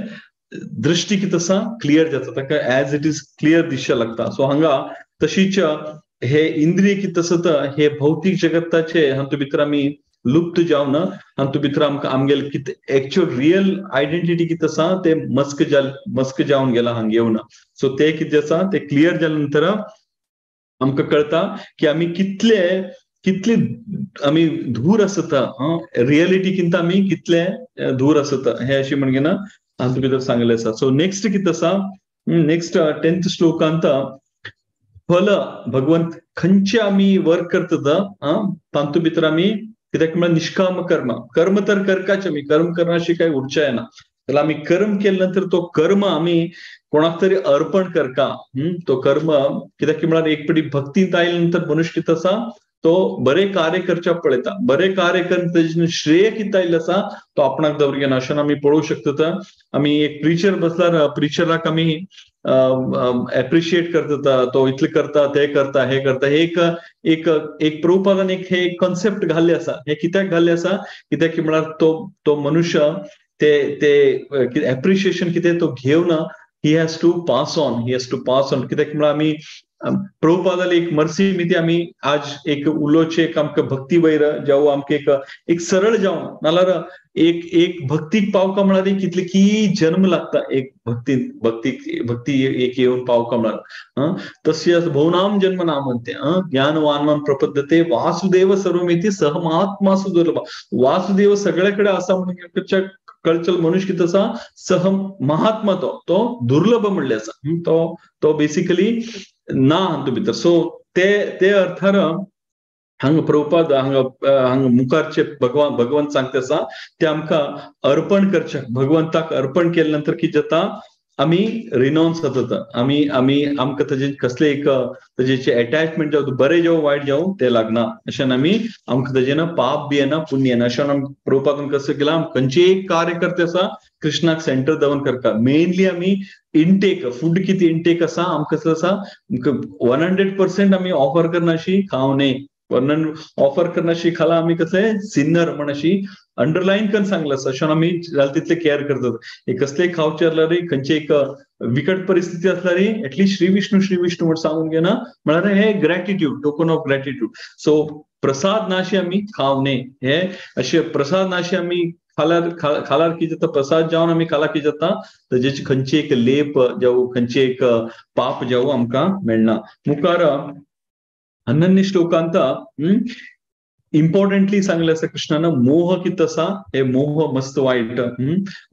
दृष्टी कितें आसा क्लियर जाता, ताका एज it is clear दिसचें लागता. सो हांगा तशीच हे इंद्रिय कितें आसता हे भौतीक जगताचे हातूंत भितर आमी लुप्त जावन हातूंत भितर आमकां आमगेले कितें एक्चुअल रियल आयडेंटिटी कितें आसा ते मस्क जावन गेला हांगा येवन. सो ते कितें आसा ते क्लियर जाल्या नंतर आमकां कळटा की आमी कितले कितले आमी धूर आसता, रियलिटी किंत आमी कितले धूर आसता हे अशें म्हणजे ना हातूंत भितर सांगलें आसा. सो नेक्स्ट कितें आसा, नेक्स्ट 10th श्लोकांत फल भगवंत खंयचे आमी वर्क करता तातूंत भितर आमी कित्याक म्हळ्यार निष्काम कर्म, कर्म तर करकाच आमी, कर्म करनाशी काय उरचें ना, जाल्यार आमी कर्म केले नंतर तो कर्म आमी कोणाक तरी अर्पण करका. तो कर्म कित्याक म्हळ्यार एक पटी भक्तींत आयले नंतर मनुष्य कितें आसा तो बरे कार्य करच्याक पळयता, बरे कार्य करून तेजें श्रेय कितें आयिल्लें आसा तो आपणाक दवर घेना. अशें आमी पळोवंक शकता. आमी एक प्रिचर बसल्यार प्रिचराक आमी एप्रिशिएट करता, तो इतलें करता, ते करता, हे करता. हे एक एक एक प्रभुपादान एक हे कॉन्सेप्ट घाल्ले आसा. हे कित्याक घाल्ले आसा, कित्याक म्हळ्यार तो तो मनुष्य ते ते एप्रिशिएशन कितें तो घेवन he has to pass on, he has to pass on. कित्याक म्हळ्यार आमी प्रभुपादाली एक मर्सी मिती आमी आज एक उलोवचें एक आमकां भक्ती वयर जावं आमकां एक एक सरळ जावन नाल्यार एक एक भक्तीक पावका म्हळ्यार कितले की जन्म लागता एक भक्ती भक्ती भक्ती एक येवन पावका म्हळ्यार. तस्य भोवनाम जन्म नामंते ज्ञानवान प्रपद्यते वासुदेव सर्वमिती सह महात्मा सुदुर्लभ. वासुदेव सगळे कडेन आसा म्हणून कळचल मनुष्य कितें आसा सह महात्मा तो तो दुर्लभ म्हणले आसा, तो तो बेसिकली ना हातूंत भितर. सो ते ते अर्थार हांगा प्रभुपाद हांगा हांगा मुखारचे भगवान भगवंत सांगता आसा ते आमकां अर्पण करचें, भगवंताक अर्पण केले नंतर कितें जाता आमी रिनाउन्स जाता, आमी आमी आमकां ताजे कसले एक ताजेचे एटॅचमेंट जावं बरें जावं वायट जावं तें लागना. अशें आमी आमकां ताजें ना पाप बी येना पुण्य येना. अशें आमी प्रभुपादान कसो केलां खंयचें एक कार्य करता आसा कृष्णाक सेंटर दवर करता. मेनली आमी इंटेक फूड कितें इंटेक आसा आमकां कसो आसा 100% आमी ऑफर करनाशी खावं न्हय, वर्णन ऑफर करनाशी खाला आमी कसले सिन्नर म्हण अशी अंडरलायन करून सांगलां आसा. अशें आमी जाल तितले केअर करतात. हे कसले खावचे आसल्यार खंयची एक विकट परिस्थिती आसल्यार एटलिस्ट श्री विष्णू श्री विष्णू म्हण सांगून घेना म्हळ्यार हे gratitude, token of gratitude. So प्रसाद नाशी आमी खावं न्हय, हे अशे प्रसाद नाशी आमी खाल्यार खालार कितें जाता प्रसाद जावन आमी खाला कितें जाता ताजेची खंयची एक लेप जावं खंयची एक पाप जावं आमकां मेळना. मुखार अनन्य श्लोकांत इम्पॉर्टंटली सांगलें आसा कृष्णान मोह कितें आसा हे मोह मस्त वायट.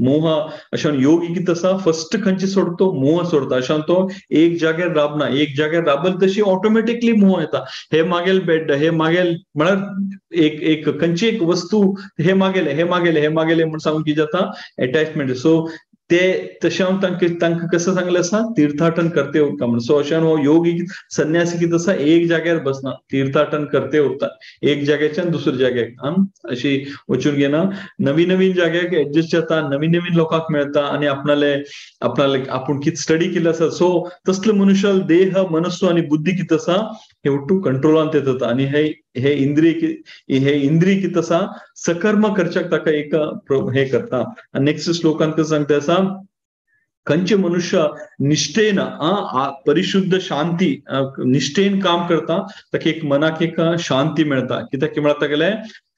मोह अशें योगी कितें आसा फर्स्ट खंयचे सोडतो मोह सोडता. अशें तो एक जाग्यार राबना, एक जाग्यार राबल तशी ऑटोमॅटिकली मोह येता. हे मागेल बेड हे मागेल म्हळ्यार एक एक खंयची एक वस्तू हे मागेले हे मागेले हे मागेले म्हण सांगून कितें जाता एटॅचमेंट. सो ते तशें हांव तांकां तांकां कसो सांगलें आसा तीर्थाटन करते उरता म्हणून. सो अशें हो योगी संन्यासी कितें आसा एक जाग्यार बसना, तीर्थाटन करते उरता, एक जाग्याच्यान दुसऱ्या जाग्याक अशी वचून घेना, नवीन नवीन जाग्याक एडजस्ट जाता, नवीन नवीन लोकांक मेळटा आनी आपणाले आपणाले आपूण कितें स्टडी केल्ले आसा. सो तसले मनुष्य देह मनस्व आनी बुद्धी कितें आसा हे ಒಟ್ಟು कंट्रोलांत येता आनी हे हे इंद्रिय हे इंद्रिय कितें आसा सकर्म करच्याक ताका एक हे करता. आनी नेक्स्ट श्लोकांत कसो सांगता आसा खंयचे मनुष्य निष्ठेन परिशुद्ध शांती निष्ठेन काम करता ताका एक मनाक एक शांती मेळटा. कित्याक म्हळ्यार तागेले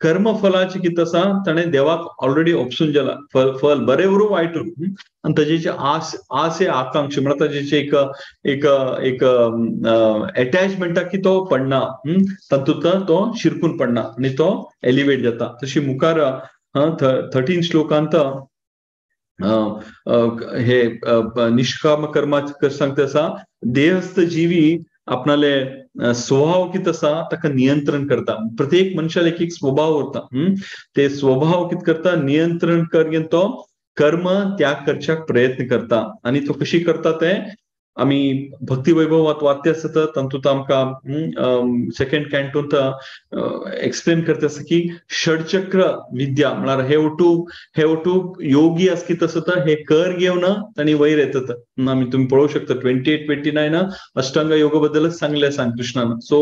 कर्मफलाचे कितें आसा ताणें देवाक ऑलरेडी ओपसून जाला, फल फल बरें उरूं वायट उरूं, आनी ताजेची आस आस हे आकांक्षा म्हळ्यार ताजेची एक एक एक एटॅचमेंटाक की तो पडना, तातूंत तो शिरकून पडना आनी तो एलिवेट जाता. तशी मुखार 13 श्लोकांत हे निष्काम कर्माचे सांगता आसा देहस्थ जीवी आपणाले स्वभाव कितें आसा ताका नियंत्रण करता. प्रत्येक मनशाक एक एक स्वभाव उरता, ते स्वभाव कितें करता नियंत्रण करून तो कर्म त्याग करच्याक प्रयत्न करता आनी तो कशी करता ते आमी भक्ती वैभवात वाचते आसता तातूंत आमकां सेकंड कॅन्टोंत एक्सप्लेन करता आसा की षडचक्र विद्या म्हळ्यार हे ओटू योगी आस कितें आसता हे कर घेवन तांणी वयर येतात. आमी तुमी पळोवंक शकता 28, 29 अष्टांग योगा बद्दलच सांगले आसा कृष्णान. सो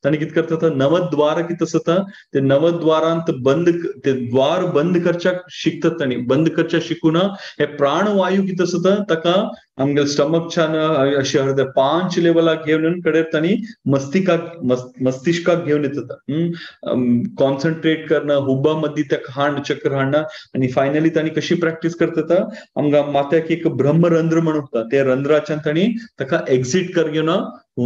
तांणी कितें करतात नवद्वार कितें आसता ते नवद्वारांत बंद ते द्वार बंद करच्याक शिकतात तांणी. बंद करच्याक शिकून हे प्राणवायू कितें आसता ताका आमगे स्टमकच्यान अशें अर्दे 5 लेवलाक घेवन येवन कडेर तांणी मस्तिष्काक घेवन येतात. कॉन्सन्ट्रेट करणं हुब्बा मदीं ताका हाण चक्र हाडणं आनी फायनली तांणी कशी प्रॅक्टीस करतात आमकां माथ्याक एक ब्रह्मरंध्र म्हणून उरता ते रंध्राच्यान तांणी ताका एक्झिट कर घेवन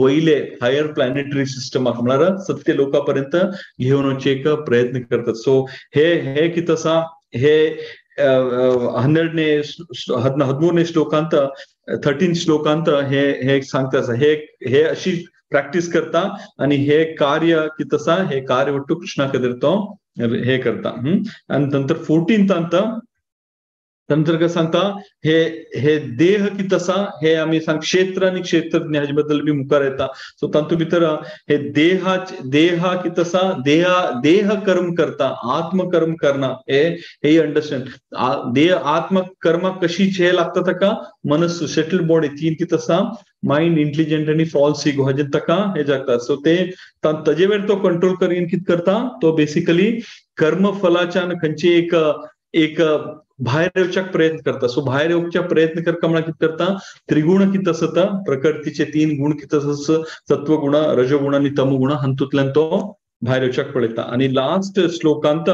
वयले हायर प्लॅनेटरी सिस्टमाक म्हळ्यार सत्य लोका पर्यंत घेवन वचचे एक प्रयत्न करतात. सो हे हे कितें आसा हे 13ನೇ श्लोकांत 13 श्लोकांत हे हे सांगता आसा. हे हे अशी प्रॅक्टीस करता आणि हे कार्य कितें आसा हे कार्य ಒಟ್ಟು कृष्णा खातीर तो हे करता. आनी नंतर 14 नंतर काय सांगता हे हे देह कितें आसा हे आमी सांग क्षेत्र आनी क्षेत्रज्ञ हाजे बद्दल बी मुखार येता. सो तातूंत भितर हे देहा देहा कितें आसा देहा देह कर्म करता आत्मकर्म करना हे हे अंडरस्टँड देह आत्मकर्माक कशी हे लागता ताका मनस सेटल बॉडी तीन कितें आसा मायंड इंटेलिजंट आनी फॉल्स इगो हाजेर ताका हे जागता. सो ते ताजे वेळ तो कंट्रोल करीन कितें करता तो बेसिकली कर्म फलाच्यान खंयची एक एक भायर येवच्याक प्रयत्न करता. सो भायर येवच्याक प्रयत्न करता म्हळ्यार कितें करता त्रिगुण कितें आसता प्रकृतीचे 3 गुण कितें आसा सत्वगुण रजगुण आनी तमगुण हातूंतल्यान तो भायर येवच्याक पळयता. आनी लास्ट श्लोकांत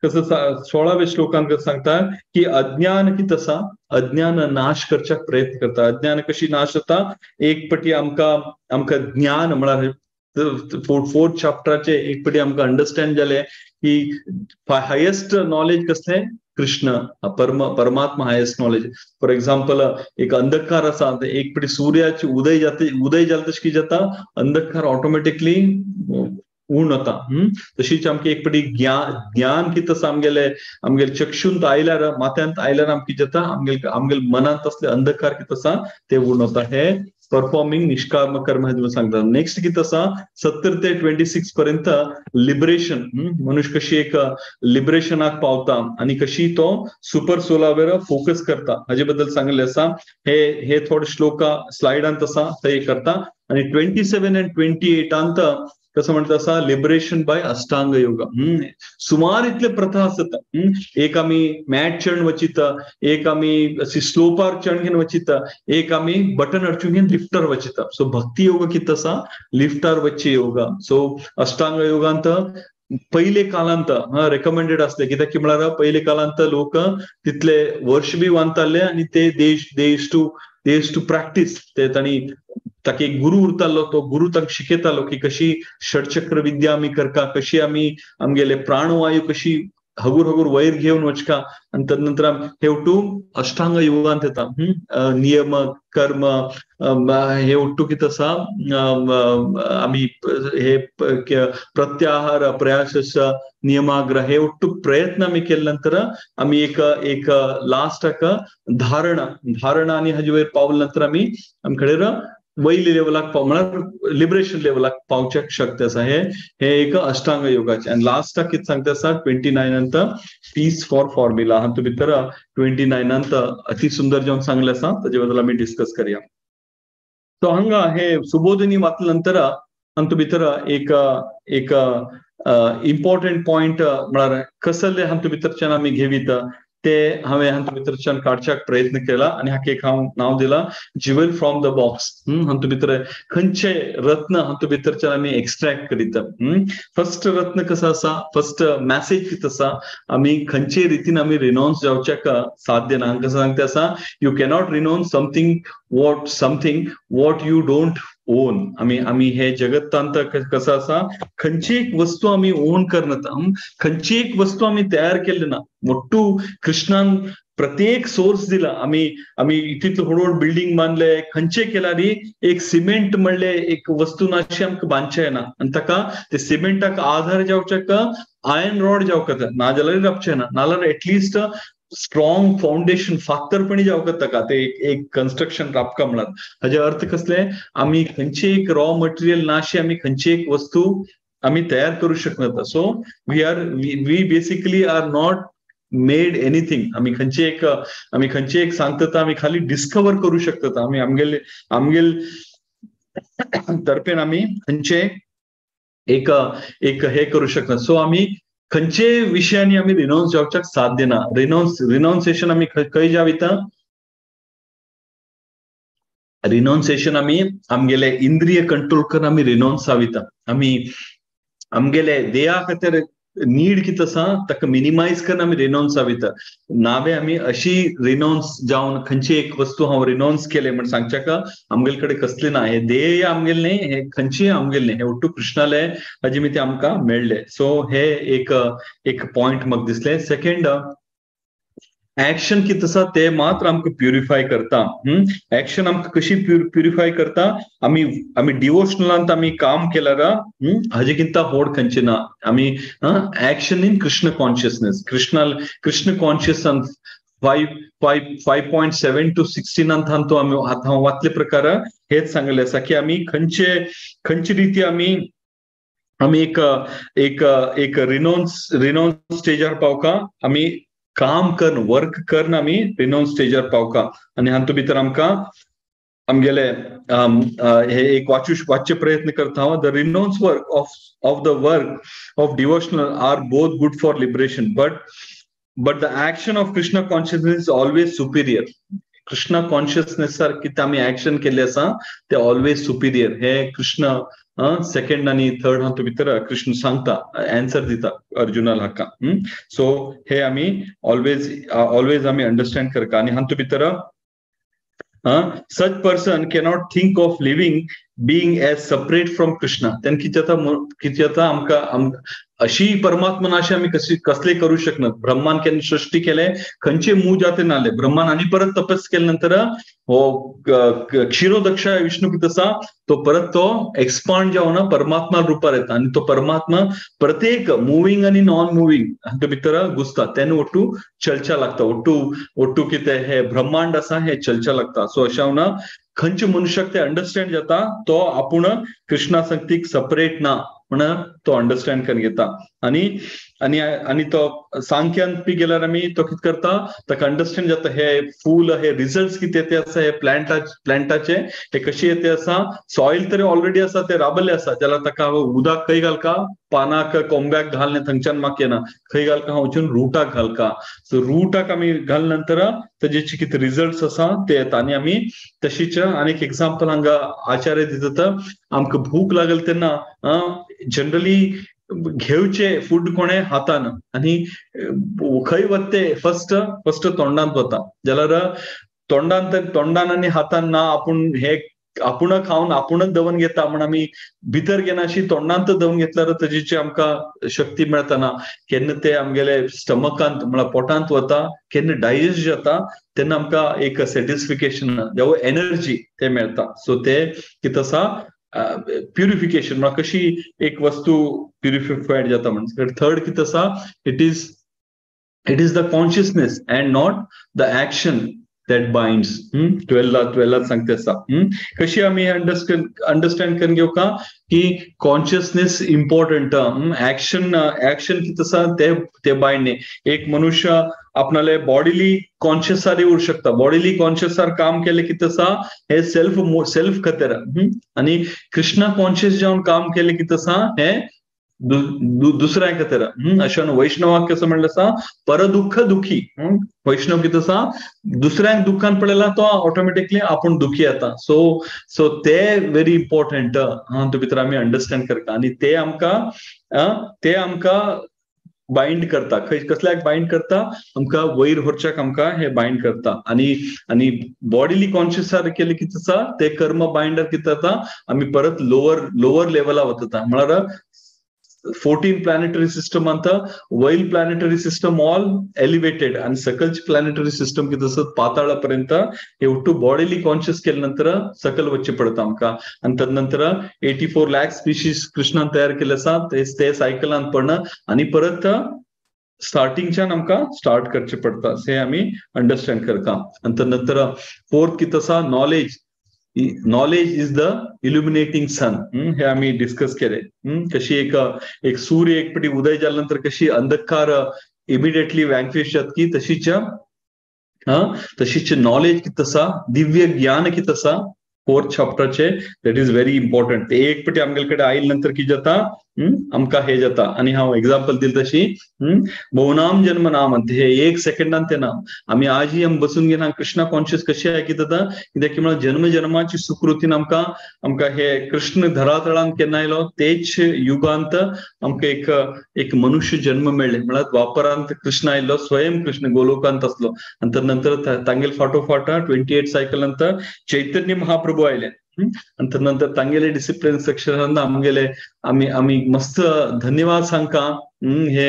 कसं 16व्या श्लोकांत कसं सांगता की अज्ञान कितें आसा अज्ञान नाश करच्याक प्रयत्न करता. अज्ञान कशी नाश जाता एक पटी आमकां आमकां ज्ञान म्हळ्यार 4th चॅप्टराचे एक पटी आमकां अंडरस्टँड जालें की हायेस्ट नॉलेज कसलें कृष्ण परमात्मा हायेस्ट नॉलेज. फॉर एक्झाम्पल एक अंधकार आसा एक पटी सूर्याची उदय जाता उदय जाता तशें कितें जाता अंधकार ऑटोमॅटिकली उण वता. तशीच आमकां एक पटी ज्ञान कितें आसा आमगेले आमगेले चक्षूंत आयल्यार माथ्यांत आयल्यार आमकां कितें जाता आमगेले आमगेले मनांत असले अंधकार कितें आसा ते उण वता. हे परफॉर्मिंग निष्काम कर्म हें सांगता. नेक्स्ट कितें आसा 17 ते 26 पर्यंत लिबरेशन मनुष्य कशी एक लिबरेशनाक पावता आनी कशी तो सुपर सोलावेर फोकस करता हाजे बद्दल सांगिल्लें आसा. हे हे थोडे श्लोका स्लायडांत आसा ते करता. आनी 27 आनी 28 कसं म्हणटा आसा लिबरेशन बाय अष्टांग योगा. सुमार इतले प्रथा आसता. एक आमी मॅट चण वचिता एक आमी अशी स्लोपार चण घेवन वचिता एक आमी बटन अडचून घेवन लिफ्टर वचिता. सो भक्ती योगा कितें आसा लिफ्टार वच्चे योगा. सो अष्टांग योगांत पयले कालांत रेकमेंडेड आसले कित्याक की म्हळ्यार पयले कालांत लोक तितले वर्ष बी बांदताले आनी ते देश देश टू प्रॅक्टीस ते तांणी ताका एक गुरु उरतालो तो गुरु तांकां शिकयतालो की कशी षडचक्र विद्या आमी करका कशी आमी आमगेले प्राणवायू कशी हगूर हगूर वयर घेवन वचका आनी तदनंतर हे ಒಟ್ಟು अष्टांग योगांत येता. नियम कर्म हे ಒಟ್ಟು कितें आसा आमी हे प्रत्याहार प्रयास नियमाग्रह हे ಒಟ್ಟು प्रयत्न आमी केले नंतर आमी एक एक लास्टाक धारणा धारणा आनी हाजे वयर पावले नंतर आमी आमकडेन वयले लेवलाक पाव म्हळ्यार लिबरेशन लेवलाक पावच्याक शक्य आसा. हे हे एक अष्टांग योगाचे. आनी लास्टाक कितें सांगता आसा 29 पीस फॉर फॉर्म्युला हातूंत भितर 29 अति सुंदर जेवन सांगलें आसा ताजे बद्दल आमी डिस्कस करया. सो हांगा हे सुबोधिनी वाचले नंतर हातूंत भितर एक एक इम्पॉर्टंट पॉयंट म्हळ्यार कसले हातूंत भितरच्यान आमी घेवीत ते हांवें हातूंत भितरच्यान काडच्याक प्रयत्न केला आनी हाका एक हांव नांव दिला ज्युवेल फ्रॉम the box. हातूंत भितर खंयचे रत्न हातूंत भितरच्यान आमी एक्स्ट्रॅक्ट करीत. फर्स्ट रत्न कसो आसा फर्स्ट मॅसेज कितें आसा आमी खंयचे रितीन आमी रिनाउन्स जावच्याक साध्य ना. कसं सांगता आसा you cannot renounce something what you don't own. आमी आमी हे जगत्तांत कसं आसा खंयची एक वस्तू आमी ओन करनात खंयची एक वस्तू आमी तयार केल्ली ना. मोट्टू कृष्णान प्रत्येक सोर्स दिला आमी आमी तितले व्हड व्हड बिल्डींग बांदले खंयचे केल्यार एक सिमेंट म्हणले एक वस्तू ना अशी आमकां बांदचें येना आनी ताका ते सिमेंटाक आधार जावच्याक आयर्न रॉड जावंक जाय नाजाल्यार रावचें ना नाजाल्यार एटलिस्ट स्ट्रॉंग फाउंडेशन फातरपणी जावंक ताका ते एक कन्स्ट्रक्शन राबका म्हणत. हाजे अर्थ कसले, आमी खंयची एक रॉ मटेरियल नाशी आमी खंयची एक वस्तू आमी तयार करू शकना. So we basically are not made anything. आमी खंयची एक सांगता आमी खाली डिस्कवर करू शकता. आमी आमगेले आमगेल तर्फेन आमी खंयचे एक एक हे करू शकना. सो आमी खंयचे विशयांनी आमी रिनाउन्स जावच्याक साथ दिना. रिनाउन्सिएशन आमी खंय जाविता, रिनाउन्सिएशन आमी आमगेले इंद्रिय कंट्रोल करून आमी रिनाउन्स जाविता. आमी आमगेले देहा खातीर नीड कितें आसा ताका मिनिमायज करून आमी रिनाउन्स जाविता. नावे आमी अशी रिनाउन्स जावन खंयची एक वस्तू हांव रिनाउन्स केले म्हण सांगच्याक आमगेले कडेन कसले ना. हे ध्येय आमगेले न्ही, हे खंयचीय आमगेले न्ही, हे ಒಟ್ಟು कृष्णाले हाजे मी ते आमकां मेळ्ळे. सो हे एक एक पॉयंट म्हाका दिसले. सेकंड, ऍक्शन कितें आसा ते मात्र आमकां प्युरिफाय करता. ऍक्शन आमकां कशी प्युरिफाय करता, आमी आमी डिवोशनलांत आमी काम केल्यार हाजे किंता होड खंयचे ना. आमी action in Krishna consciousness, Krishna कॉन्शियसान 5.7 to 16 हांतू आमी हांव वाचले प्रकार हेच सांगले आसा की आमी खंयचे खंयचे रिती आमी आमी एक एक एक रिनाउन्स स्टेजार पावका. आमी काम करून वर्क करून आमी रिनाउन्स स्टेजार पावका. आनी हातूंत भितर आमकां आमगेले हे एक वाचचे प्रयत्न करता हांव. The renounce work of the work of devotional are both good for liberation, but the action of Krishna consciousness is always superior. Krishna कॉन्शियसनेसार कितें आमी ऍक्शन केल्ले आसा ते ऑलवेज सुपिरियर. हे कृष्ण सेकंड आनी थर्ड हातूंत भितर कृष्ण सांगता, एन्सर दिता अर्जुनाक हाका. सो हे आमी ऑलवेज आमी अंडरस्टँड करता. आनी हातूंत भितर such person cannot think of living being as separate from Krishna. तेन्ना कितें जाता, कितें जाता आमकां अशी परमात्मा नाशी आमी कसले करू शकनात. ब्रह्मान केन्ना सृष्टी केले, खंयचे मूळ जाते नाले ब्रह्मान आनी परत तपस केले नंतर हो क्षीरोदक्ष विष्णू कितें आसा तो परत तो एक्सपांड जावन परमात्मा रुपार येता आनी तो परमात्मा प्रत्येक मुवींग आनी नॉन मुवींग हातूंत भितर घुसता. तेन्ना ಒಟ್ಟು चलच्या लागता, ಒಟ್ಟು ಒಟ್ಟು कितें हे ब्रह्मांड आसा हे चलच्या लागता. सो अशें ना खंयचे मनुष्याक ते अंडरस्टँड जाता तो आपूण कृष्णा संगतीक सपरेट ना म्हण तो अंडरस्टँड करून घेता. आनी आनी आनी तो सांख्यान बी गेल्यार आमी तो कितें करता, ताका अंडरस्टँड जाता हे फूल हे रिजल्ट कितें ते आसा, हे प्लांटाचे हे कशे येते आसा. सॉयल तरी ऑलरेडी आसा, ते राबल्ले आसा, जाल्यार ताका उदक खंय घालका, पानाक कोंब्याक घालने थंयच्यान म्हाका येना, खंय घालका हांव वचून रुटाक घालका. सो रुटाक आमी घाल नंतर ताजे कितें रिजल्ट आसा ते येता. आनी आमी तशीच आनीक एग्जाम्पल हांगा आचार्य दितात. आमकां भूक लागल तेन्ना जनरली घेवचे फूड कोणे हातान आनी खंय वते फर्स्ट फर्स्ट तोंडांत वता. जाल्यार तोंडान आनी हातान ना आपूण हे आपूण खावन आपूणच दवन घेता म्हण आमी भितर घेनाशी तोंडांत दवन घेतल्यार ताजी आमकां शक्ती मेळटा ना. केन्ना ते आमगेले स्टमकांत म्हळ्यार पोटांत वता, केन्ना डायजेस्ट जाता तेन्ना आमकां एक सॅटिस्फिकेशन जावं एनर्जी ते मेळटा. सो ते कितें आसा प्युरिफिकेशन म्हळ्यार कशी एक वस्तू प्युरिफायड जाता म्हण. थर्ड कितें आसा, it is the consciousness and not the action that binds. 12 सांगते आसा. कशी आमी अंडरस्टँड करून घेवका की कॉन्शियसनेस इम्पॉर्टंट, ऍक्शन ऍक्शन कितें आसा ते बायंड न्ही. एक मनुष्य आपणाले बॉडीली कॉन्शियसार उरूं शकता, बॉडीली कॉन्शियसार काम केलें कितें आसा हे सेल्फ खातीर. आनी कृष्णा कॉन्शियस जावन काम केलें कितें आसा हे दुसऱ्या खातीर. अशें वैष्णवाक कसं म्हणलें आसा, परदुःख दुखी. वैष्णव कितें आसा दुसऱ्यांक दुख्खान पडला तो ऑटोमॅटिकली आपूण दुखी जाता. सो सो ते व्हेरी इम्पॉर्टंट हातूंत भितर आमी अंडरस्टँड करता. आनी ते आमकां बाइंड करता. खंय कसल्याक बाइंड करता, आमकां वयर व्हरच्याक आमकां हे बाइंड करता. आनी आनी बॉडीली कॉन्शियसार केलें कितें आसा ते कर्म बाइंडर कितें जाता आमी परत लोअर लेवला वता. म्हळ्यार 14 प्लॅनेटरी सिस्टम अंत वयल प्लॅनेटरी सिस्टम ऑल एलिवेटेड आणि सकलची प्लॅनेटरी सिस्टम कितें आसा पाताळापर्यंत हे ಒಟ್ಟು बॉडीली कॉन्शियस केले नंतर सकल वच्चे पडता आमकां. आणि तदनंतर 84 लाख स्पीशीज कृष्णान तयार केले आसा ते सायकलान पडणं आणि परत स्टार्टिंगच्यान आमकां स्टार्ट करचें पडटा, हे आमी अंडरस्टँड करता. आनी नंतर फोर्थ कितें आसा, knowledge. Knowledge is the illuminating sun. हे आमी डिस्कस केले. कशी एक एक सूर्य एक पटी उदय जाल्या नंतर कशी अंधकार इमिडिएटली वँक्विश जाता की तशीच तशीच नॉलेज कितें आसा, दिव्य ज्ञान कितें आसा fourth चॅप्टरचे, that is very important. ते एक पटी आमगेले कडेन आयले नंतर कितें जाता, आमकां हे जाता. आनी हांव एग्जाम्पल दिल तशी भोवनाम जन्म नाम हे एक सेकंडान ते ना आमी आजही आमी बसून घेना कृष्णा कॉन्शियस कशी आहे कितें जाता, कित्याक म्हळ्यार जन्म जन्माची सुकृतीन आमकां आमकां हे कृष्ण धरातळान केन्ना आयलो तेच युगांत आमकां एक एक मनुष्य जन्म मेळ्ळे. म्हळ्यार द्वापरांत कृष्ण आयलो, स्वयं कृष्ण गोलोकांत आसलो. आनी नंतर तांगेले फाटोफाट 28 सायकल नंतर चैतन्य महाप्रभू आयले. आणि नंतर तांगेले डिसिप्लिन सेक्शन आमगेले आमी आमी मस्त धन्यवाद सांगका हे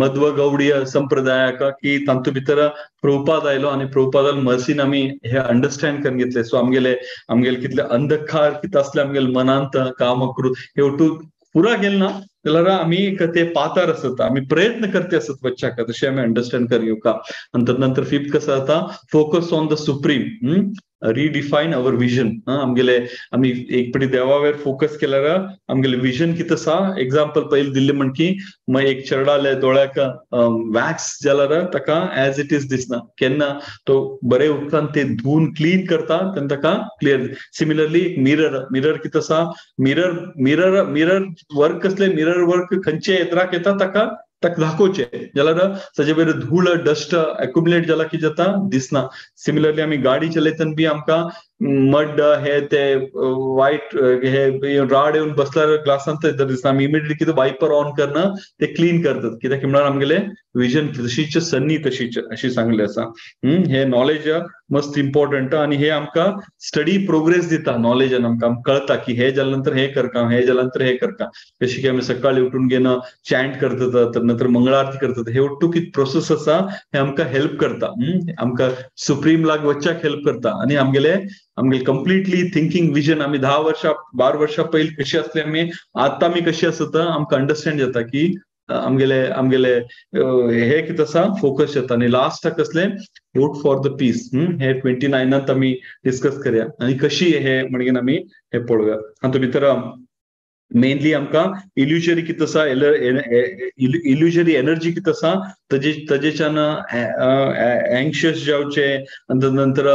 मध्व गौडीय संप्रदायाक की तांतू भितर प्रभुपाद आयलो आनी प्रभुपादान मर्सीन आमी हे अंडरस्टँड करून घेतले. सो आमगेले आमगेले कितले अंधकार कितें आसले आमगेले मनांत कामकृत हे ओटू पुरा गेले ना जाल्यार आमी ते पातार आसत, आमी प्रयत्न करते आसत वच्चाक, तशें आमी अंडरस्टँड करून घेवका. आनी नंतर फिफ्थ कसो जाता, focus on the supreme, redefine our vision. आमगेले आमी एक पटी देवावेर फोकस केल्यार आमगेले विजन कितें आसा. एग्जाम्पल पयलीं दिल्लें म्हण की मागीर एक चेरडाले दोळ्याक वॅक्स जाल्यार ताका एज it is दिसना, केन्ना तो बरे उदकान ते धुवन क्लीन करता तेन्ना ताका क्लियर. सिमिलरली एक मिरर, मिरर कितें आसा, मिरर मिरर मिरर वर्क कसले, मिरर वर्क खंयचे येत्राक येता ताका ताका दाखोवचें जाल्यार ताजे वयर धूळ डस्ट एक्युमुलेट जाला की जाता दिसना. सिमिलरली आमी गाडी चलयतना बी आमकां मड हे ते वायट हे राड येवन बसल्यार ग्लासांत दिसना, आमी इमिडिएटली कितें वायपर ऑन करना ते क्लीन करतात, कित्याक म्हळ्यार आमगेले विजन तशीच सन्नी तशीच अशी सांगले आसा. हे नॉलेज मस्त इम्पॉर्टंट आनी हे आमकां स्टडी प्रोग्रेस दिता. नॉलेजान आमकां कळटा की हे जाल्या नंतर हे करता, हे जाल्या नंतर हे करता. जशें की आमी सकाळी उठून घेवन चॅन्ट करतात, तर नंतर मंगळ आरती करतात, हे ओट्टू कितें प्रोसेस आसा हे आमकां हेल्प करता, आमकां सुप्रीम लाग वच्चाक हेल्प करता. आनी आमगेले आमगेले कंप्लिटली थिंकींग विजन आमी 10 वर्सां 12 वर्सां पयलीं कशी आसली आमी आतां आमी कशी आसता आमकां अंडरस्टँड जाता की आमगेले आमगेले हे कितें आसा फोकस जाता. आनी लास्टाक कसलें वोट फॉर the piece, हे 29 आमी डिस्कस करया आनी कशी हे म्हणगेन आमी हे पळोवया. हातूंत भितर मेनली आमकां इल्युजरी कितें आसा, इल्युजरी एनर्जी कितें आसा तजे तजेच्यान एंक्शियस जावचें आनी नंतर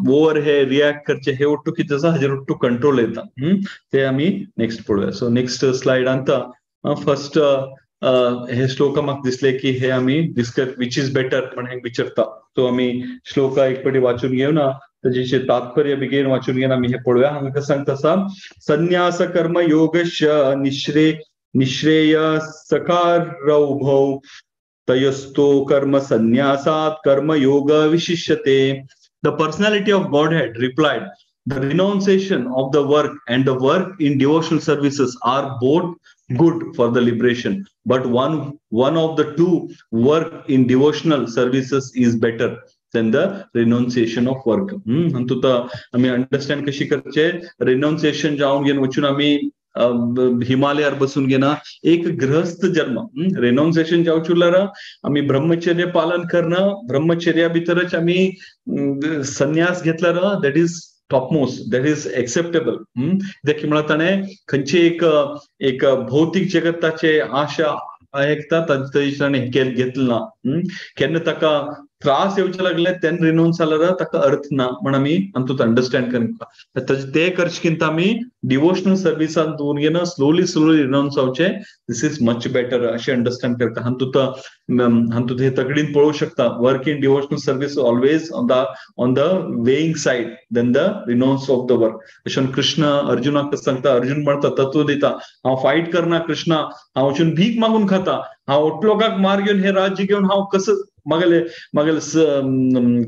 ओवर हे रिएक्ट करचें, हे ओट्टू कितें आसा हाजेर ओट्टू कंट्रोल येता. ते आमी नेक्स्ट पळोवया. सो नेक्स्ट स्लायडांत फर्स्ट हे श्लोक म्हाका दिसले की हे आमी डिस्कस which is better म्हण हें विचारता. सो आमी श्लोक एक पटी वाचून घेवना ताजें तात्पर्य बेगीन वाचून घेवन आमी हे पळोवया. हांगा कशें सांगता आसा, संन्यास कर्म योगस्य निश्रेय सकारौभौ तयस्तो कर्म संन्यासात् कर्म योग विशिष्यते. The personality of Godhead replied, the renunciation of the work and the work in devotional services are both good for the liberation, but one of the two, work in devotional services, is better than the renunciation of work. हातूंत आमी अंडरस्टँड कशी करचे, रिनाउन्सिएशन जावन घेवन वचून आमी हिमालयार बसून घेना एक गृहस्थ जन्म. रिनाउन्सिएशन जावचें उरल्यार आमी ब्रह्मचर्य पालन करना, ब्रह्मचर्या भितरच आमी संन्यास घेतल्यार that is topmost, that is acceptable. कित्याक म्हळ्यार ताणें खंयचे एक एक भौतीक जगताचे आशा आयकता ताजे ताणें घेतलें ना. केन्ना ताका त्रास येवचे लागले तेन्ना रिनोन्स जाल्यार ताका अर्थ ना म्हण आमी हातूंत अंडरस्टँड करता. ते करचे कितें आमी डिवोशनल सर्विसान दवरून घेवन स्लोली स्लोली रिनोन्स जावचें, this is much better अशें अंडरस्टँड करता. हातूंत हातूंत हे तगडीन पळोवंक शकता, work in devotional service always on the weighing side than the renounce of the work. अशें कृष्ण अर्जुनाक सांगता, अर्जुन म्हणटा तत्व दिता, हांव फायट करना कृष्णा, हांव वचून भीक मागून खाता, हांव ओटलोकाक मार घेवन हे राज्य घेवन हांव कसो मागेले मागेले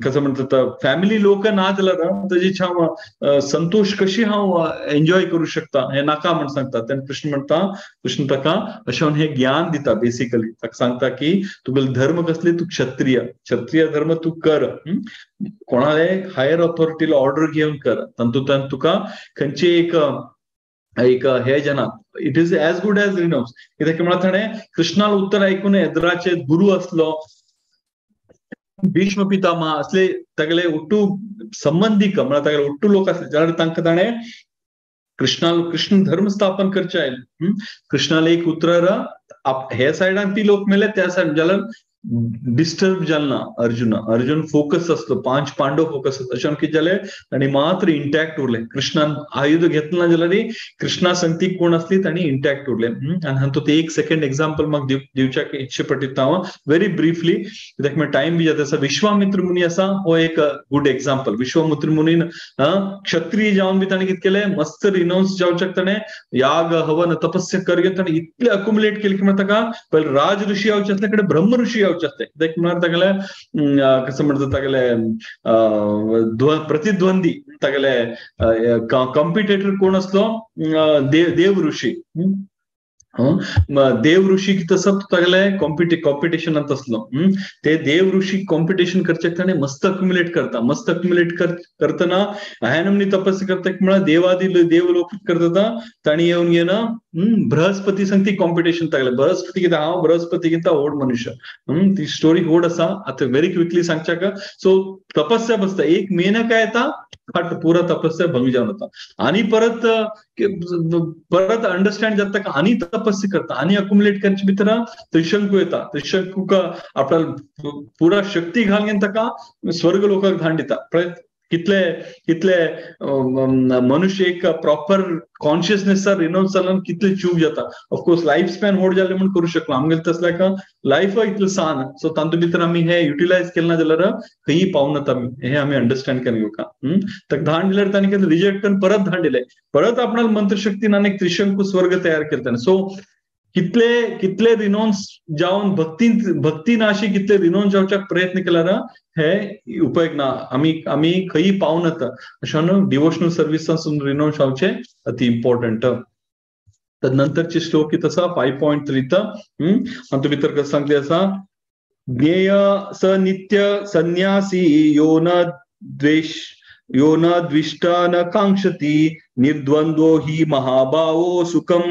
कसं म्हणतात फॅमिली लोक ना जाल्यार ताजी हांव संतोष कशी हांव एन्जॉय करू शकता हे नाका म्हण सांगता. तेन्ना कृष्ण म्हणटा, कृष्ण ताका अशें हे ज्ञान दिता बेसिकली. ताका सांगता की तुगेलो धर्म कसले, तूं क्षत्रिय, क्षत्रिय धर्म तूं कर, कोणाले हायर ऑथॉरिटीला ऑर्डर घेवन कर, तातूंतल्यान तुका खंयचे एक एक हे जना it is as good as renounce. कित्याक म्हळ्यार ताणें कृष्णाल उत्तर आयकून एद्राचे गुरु असलो भीष्म पितामह असले तागेले ಒಟ್ಟು संबंधिक म्हळ्यार तागेले ಒಟ್ಟು लोक असले जाल्यार तांकां ताणें कृष्णाल कृष्ण धर्म स्थापन करचे आयले. कृष्णाले एक उतर हे सायडान ती लोक मेले त्या सायड जाल्यार डिस्टर्ब जाल ना अर्जुन. अर्जुन फोकस असलो, पांच पांडव फोकस असलो. अशें कितें जालें तांणी मात्र इंटॅक्ट उरले. कृष्णान आयुध घेतलें ना जाल्यार कृष्णा संगती कोण असली तांणी इंटॅक्ट उरले. आनी हातूंत एक सेकंड एग्जाम्पल म्हाका दिवच्याक इच्छे पडटा हांव व्हेरी ब्रीफली, कित्याक म्हळ्यार टायम बी जाता आसा. विश्वामित्र मुनी आसा हो एक गुड एग्जाम्पल. विश्वामित्र मुनीन क्षत्रिय जावन बी ताणें कितें केलें, मस्त रिनाउन्स जावच्याक ताणें याग हवन तपस्या कर घेवन ताणें इतले अक्युमुलेट केले की म्हळ्यार ताका पयलीं राज ऋषी जावचे आसले कडेन ब्रह्म ऋषी जावचे आसले. कित्याक म्हळ्यार तागेले कसं म्हणटा तागेले प्रतिद्वंदी तागेले कॉम्पिटेटर कोण असलो देव ऋषी. देव ऋषी तसो तागेले कॉम्पिटिशनांत असलो. ते देव ऋषी कॉम्पिटिशन करच्याक ताणें मस्त अक्युमुलेट करता. मस्त अक्युमुलेट करतना ह्या तपस्या करता म्हळ्यार देवादी देव लोक करता ताणी येवन घेवन बृहस्पती संग ती कॉम्पिटिशन तागेले. बृहस्पती कितें हांव बृहस्पती कितें व्हड मनुष्य. ती स्टोरी व्हड आसा आतां व्हेरी क्विकली सांगच्याक. सो तपस्या बसता एक महिना काय येता फाट पुरा तपस्या भंग जावन वता आनी परत परत अंडरस्टँड जाता आनी तपस्या करता आनी अक्युमुलेट करचे भितर त्रिशंकू येता. त्रिशंकूक आपल्याला पुरा शक्ती घालून ताका स्वर्ग लोकांक धाड दिता. कितले कितले मनुष्य एक प्रॉपर कॉन्शियसनेसार रिनाउन्स जाल्यान कितले चूक जाता. ऑफकोर्स लायफ स्पॅन व्हड जालें म्हूण करूं शकना आमगेले तसल्याक लायफ इतलें सान. सो तातूंत भितर आमी हे युटिलायज केलें ना जाल्यार खंयी पावनात आमी, हे आमी अंडरस्टँड करून घेवका. ताका धाड दिल्यार ताणें कितें रिजेक्ट करून परत धाड दिलें. परत आपणाक मंत्रशक्तीन आनी एक त्रिशंकू स्वर्ग तयार केले ताणें. सो कितले कितले रिनाउन्स जावन भक्ती भक्ती नाशी कितले रिनाउन्स जावच्याक प्रयत्न केल्यार हे उपयोग ना. आमी आमी खंयी पावनात. अशें न्हू डिवोशनल सर्विसांसून रिनाउन्स जावचें अति इम्पॉर्टंट. तर नंतरचे श्लोक कितें आसा 5.3. हातूंत भितर कशें सांगलें आसा, ज्ञेय स नित्य संन्यासी यो न द्वेष यो न द्विष्टा न कांक्षति निर्द्वंद्वो हि महाभावो सुखम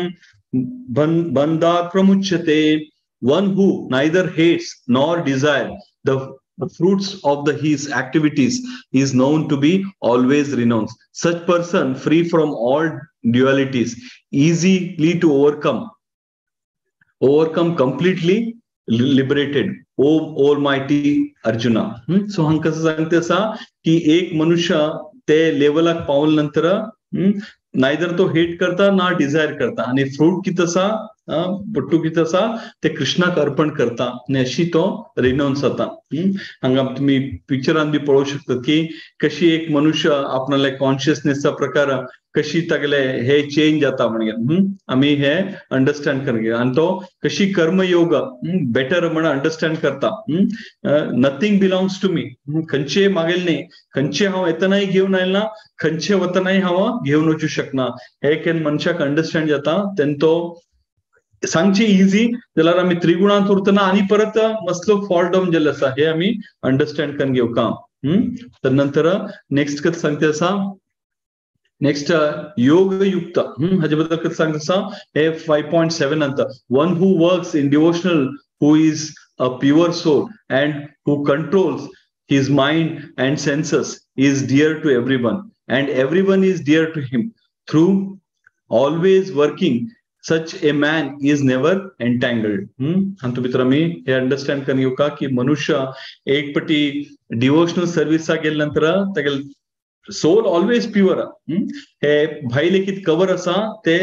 बंधात् प्रमुच्यते. One who neither hates nor desire the fruits of the his activities is known to be always renounced. Such person free from all dualities, easily to overcome, overcome completely liberated. O Almighty Arjuna. So हांगा कसं सांगते असा की एक मनुष्य ते लेवलाक पावल नंतर नायदर तो हेट करता ना डिझायर करता आणि फ्रूट कितें आसा पट्टू कितें आसा ते कृष्णाक अर्पण करता आनी अशी तो रिनाउन्स जाता. हांगा तुमी पिक्चरान बी पळोवंक शकतात की कशी एक मनुष्य आपणाले कॉन्शियसनेसचा प्रकार कशी तागेले हे चेंज जाता म्हणजे आमी हे अंडरस्टँड करून आनी तो कशी कर्मयोग बेटर म्हण अंडरस्टँड करता. नथींग बिलॉंग्स टू मी, खंयचे मागेल न्ही, खंयचे हांव येतनाय घेवन आयल ना, खंयचे वतनाय हांव घेवन वचूं शकना. हे केन्ना मनशाक अंडरस्टँड जाता तेन्ना तो सांगचे इझी जाल्यार आमी त्रिगुणांत उरतना आनी परत मसलो फॉल डावन जाल्लो आसा हे आमी अंडरस्टँड करून घेवका. तर नंतर नेक्स्ट कथं सांगते आसा नेक्स्ट योगयुक्त. हाजे बद्दल कथं सांगता आसा हे 5.7 नंतर one who works in devotional who is a pure soul and who controls his mind and senses is dear to everyone and everyone is dear to him. Through always working such a man is never entangled. हातूंत भितर आमी हे अंडरस्टँड करून घेवका की मनुष्य एक पटी डिवोशनल सर्विसाक गेले नंतर तागेले सोल ऑलवेज प्युअर. हे भायले कितें कवर आसा ते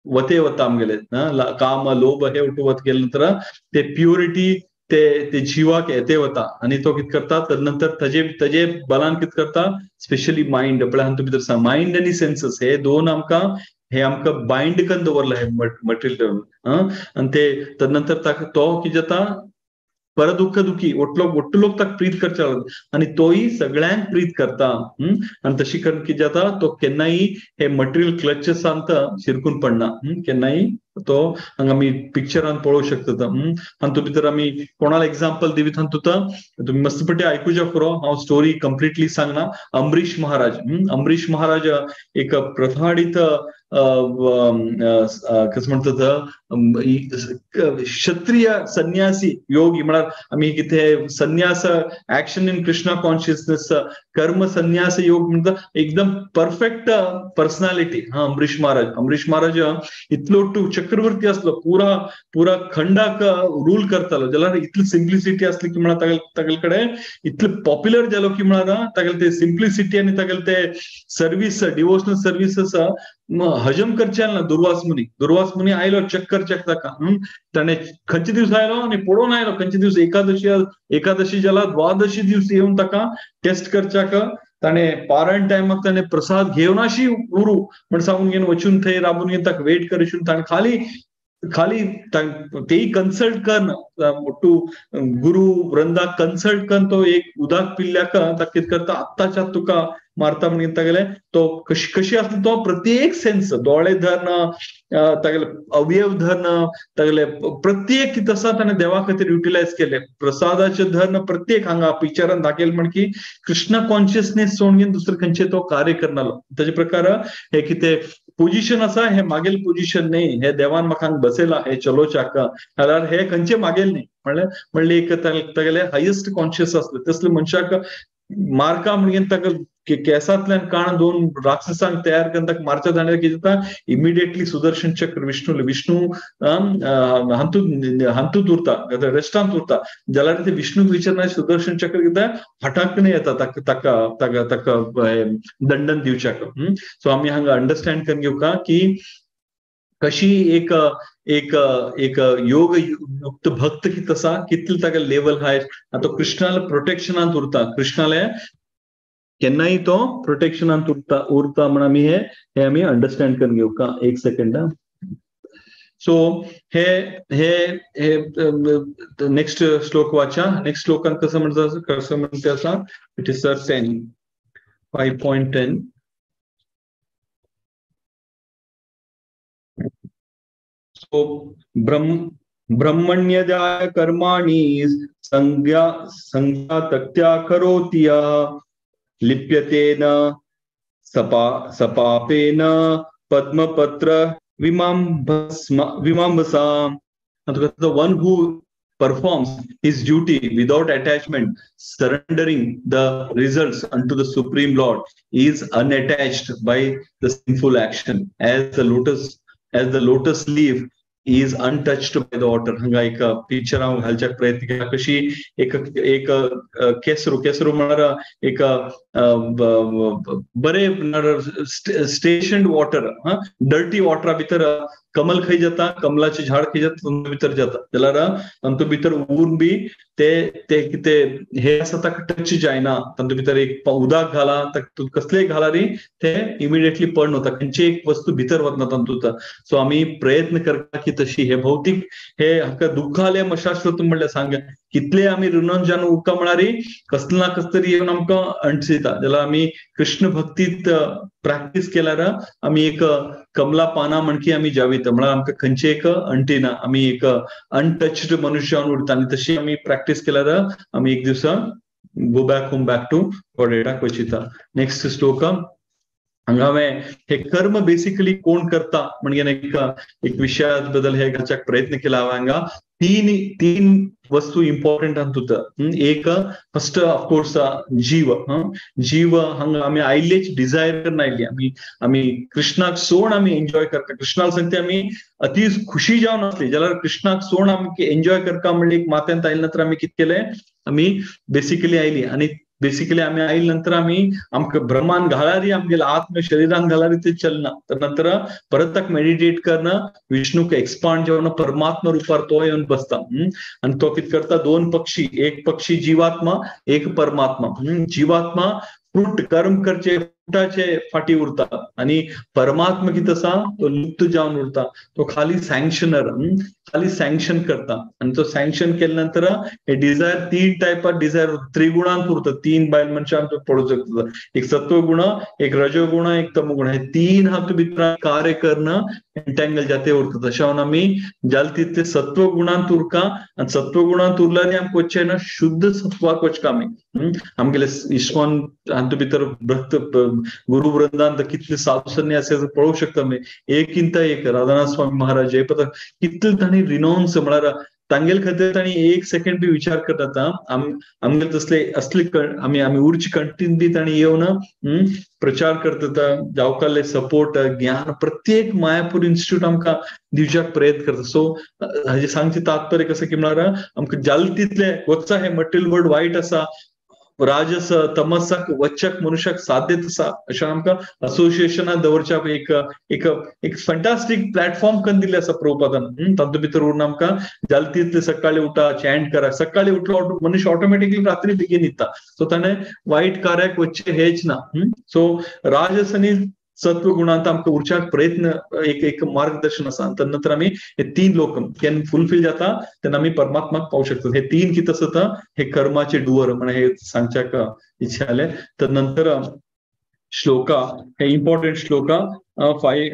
वते वता आमगेले काम लोभ हे उठू वत गेले नंतर ते प्युरिटी ते ते जिवाक येते वता आनी तो कितें करता तर नंतर तजे तजे बलान कितें करता स्पेशली मायंड पळय हातूंत भितर सांग मायंड आनी सेन्सस हे दोन आमकां हे आमकां बायंड करून दवरला हे मटेरियल. आनी ते तदनंतर ताका तो कितें जाता परत दुःख दुखी ओटलो ओट्टू लोक ताका प्रीत करचे लागता आनी तोय सगळ्यांक प्रीत करता. आनी तशी करून कितें जाता तो केन्नाय हे मटेरियल क्लचेसांत शिरकून पडना. केन्नाय तो हांगा आमी पिक्चरान पळोवंक शकतात. हातूंत भितर आमी कोणाला एग्जाम्पल दिवीत हातूंत तुमी मस्तपटी आयकुच्या पुरो, हांव स्टोरी कंप्लिटली सांगना. अमरीश महाराज, अमरीश महाराज एक प्रताडित कसं म्हणतात क्षत्रिय संन्यासी योगी म्हळ्यार आमी कितें संन्यास ऍक्शन इन कृष्णा कॉन्शियसनेस कर्म संन्यास योग म्हणटा एकदम परफेक्ट पर्सनॅलिटी. हा अमरीश महाराज, अमरीश महाराज इतलो टू चक्रवर्ती असलो, पुरा पुरा खंडाक रूल करतालो, जाल्यार इतली सिम्प्लिसिटी असली की म्हळ्यार तागेले कडेन इतले पॉप्युलर जालो की म्हळ्यार तागेले ते सिम्प्लिसिटी आनी तागेले ते सर्वीस डिवोशनल सर्वीस आसा हजम करचें ना. दुर्वास मुनी, दुर्वास मुनी आयलो चक्कर ताका ताणें खंयचे दिवस आयलो आनी पळोवन आयलो खंयचे दिवस एकादशी एकादशी जाला द्वादशी दिवस येवन ताका टेस्ट करच्याक ताणें पारण टायमाक ताणें प्रसाद घेवनाशी उरू म्हण सांगून घेवन वचून थंय राबून घेवन ताका वेट करीसून ताणें खाली खाली तेही कन्सल्ट कर टू गुरु वृंदा कन्सल्ट कर तो एक उदक पिल्ल्याक ताका कितें करता आत्ताच्या तुका मारता म्हणून तागेले तो कशी कशी आसली तो प्रत्येक सेन्स दोळे धरणं तागेले अवयव धरणं तागेले प्रत्येक कितें आसा ताणें देवा खातीर युटिलायज केले. प्रसादाचे धरणं प्रत्येक हांगा पिक्चरान दाखयल म्हण की कृष्णा कॉन्शियसनेस सोडून घेवन दुसरें खंयचें तो कार्य करनालो. ताजे प्रकार हे कितें पोजिशन आसा हे मागेल पोजिशन न्ही, हे देवान म्हाका हांगा बसयला हे चलोवच्याक जाल्यार हे खंयचें मागेल न्ही म्हणल्यार म्हणलें एक तागेले हायेस्ट कॉन्शियस आसले तसले मनशाक मारका म्हणून ताका केसांतल्यान काण दोन राक्षसांक तयार करून ताका मारच्या जाल्यार कितें जाता इमिडिएटली सुदर्शन चक्र विष्णू विष्णू हातूंत हातूंत उरता रेस्टांत उरता जाल्यार ते विष्णूक विचारना सुदर्शन चक्र कितें हटाकणे येता ताका ताका ताका ताका दंडन दिवच्याक. सो आमी हांगा अंडरस्टँड करून घेवका की कशी एक एक एक योग युक्त भक्त कितें आसा कितले ताका लेवल हाय. आतां कृष्णाले प्रोटेक्शनांत उरता, कृष्णाले केन्नाय तो प्रोटेक्शनांत उरता उरता म्हण आमी हे हे आमी अंडरस्टँड करून घेवका. एक सेकंड. सो हे हे हे नेक्स्ट श्लोक वाचा. नेक्स्ट श्लोकान कसं म्हणता कसं म्हणते आसा it is sir 10 5.10. So ब्रह्मण्यजाय कर्माणि संज्ञा संज्ञा तक्त्या करोति यः लिप्यते न सपापेन पद्मपत्र विमांबसा. The one who performs his duty without attachment, surrendering the results unto the Supreme Lord, is unattached by the sinful action, as the lotus leaf is untouched by the water. हांगा एक पिक्चर हांव घालच्याक प्रयत्न केला कशी एक एक केसरू केसरू म्हळ्यार एक बरे स्टेशन्ड वॉटर, हा डर्टी वॉटरा भितर कमल खंय जाता, कमलाचें झाड खंय जाता तातूंत भितर जाता जाल्यार तातूंत भितर उरून बी ते ते कितें हे आसा ताका टच जायना, तातूंत भितर एक उदक घाला तातूंत कसलेय घाला न्ही ते इमिडिएटली पडन वता, खंयची एक वस्तू भितर वतना तातूंत. सो आमी प्रयत्न करता की तशी हे भौतीक हे हाका दुःखालय शाश्वत म्हणल्यार सांग कितले आमी ऋणान जावन उरता म्हळ्यार कसले ना कसले तरी येवन आमकां अणसिता. जाल्यार आमी कृष्ण भक्तीत प्रॅक्टीस केल्यार आमी एक कमला पाना म्हणकी आमी जावीत म्हळ्यार आमकां खंयचे एक अंटी ना, आमी एक अनटच्ड मनुष्य जावन उरता. आनी तशी आमी प्रॅक्टीस केल्यार आमी एक दिवसा go back home back to गॉडेटाक वचिता. नेक्स्ट श्लोक हांगा हांवें हे कर्म बेसिकली कोण करता म्हणजे एक एक विशया बद्दल हे घालच्याक प्रयत्न केला हांवें. हांगा तीन तीन वस्तू इम्पॉर्टंट हातूंत. एक फर्स्ट ऑफकोर्स जीव, जीव हांगा आमी आयिल्लेच डिजायर करून आयिल्ली, आमी आमी कृष्णाक सोड आमी एन्जॉय करता, कृष्णाक सांगते आमी अति खुशी जावन आसली जाल्यार कृष्णाक सोड आमी एन्जॉय करता म्हणले एक माथ्यांत आयले नंतर आमी कितें केलें आमी बेसिकली आयली आनी बेसिकली आमी आयले नंतर आमी आमकां ब्रह्मान घालारी आमगेले आत्म शरीरान घालारी ते चलना. तर नंतर परत ताका मेडिटेट करणं विष्णूक एक्सपांड जावन परमात्मा रुपार तो येवन बसता आनी तो कितें करता दोन पक्षी, एक पक्षी जीवात्मा एक परमात्मा. जीवात्मा फ्रूट कर्म करचे फ्रुटाचे फाटी उरता आनी परमात्मा कितें आसा तो लुप्त जावन उरता, तो खाली सँक्शनर, खाली सँक्शन करता. आनी तो सँक्शन केले नंतर हे डिजायर तीन टायपार डिजायर त्रिगुणांत उरता. तीन बायल मनशां पडूंक शकता, एक सत्वगुण, एक रजोगुण, एक तमोगुण. हे तीन हातूंत भितर कार्य करणं एंटँगल जाते उरता. तशें म्हणून आमी जाले तितले सत्वगुणांत उरका आनी सत्वगुणांत उरल्यार आमकां वचचें ना शुद्ध सत्वाक वचका आमी. आमगेले इस्कॉन हातूंत भितर भक्त गुरु वृंदांत कितले साधू संन्यासी आसा पळोवंक शकता आमी, एकिंत एक राधानाथ स्वामी महाराज, जयपताक, कितले तांणी रिनोन्स म्हळ्यार तांगेल खातीर तांणी एक सेकंड बी विचार करतात. आमगेले तसले असले आमी आमी उरची कंटीन बी तांणी येवन प्रचार करतात, जावकाले सपोर्ट, ज्ञान, प्रत्येक मायापूर इन्स्टिट्यूट आमकां दिवच्याक प्रयत्न करता. सो हाजे सांगचे तात्पर्य कसं की म्हळ्यार आमकां जाल तितले वच्चा हे मटेरियल वर्ल्ड वायट आसा, राजस तमसाक वच्चक मनुष्याक साध्यत आसा, अशें आमकां असोसिएशनां दवरच्या एक एक एक फॅन्टास्टीक प्लॅटफॉर्म करून दिल्ले आसा प्रभुपादान. तातूंत भितर उरून आमकां जाल तितले सकाळी उठा, चॅन्ट करा, सकाळी उठलो मनुष्य ऑटोमॅटिकली रात्री बेगीन न्हिदता, सो ताणें वायट कार्याक वच्चें हेच ना. सो राजस आनी सत्व गुणांत आमकां उरच्याक प्रयत्न एक एक मार्गदर्शन आसा. नंतर आमी हे तीन लोक केन्ना फुलफील जाता तेन्ना आमी परमात्माक पावूं शकतात. हे तीन कितें आसता हे कर्माचे डुवर म्हण हे सांगच्याक इच्छा जालें. तर नंतर श्लोका, हे इम्पॉर्टंट श्लोका 5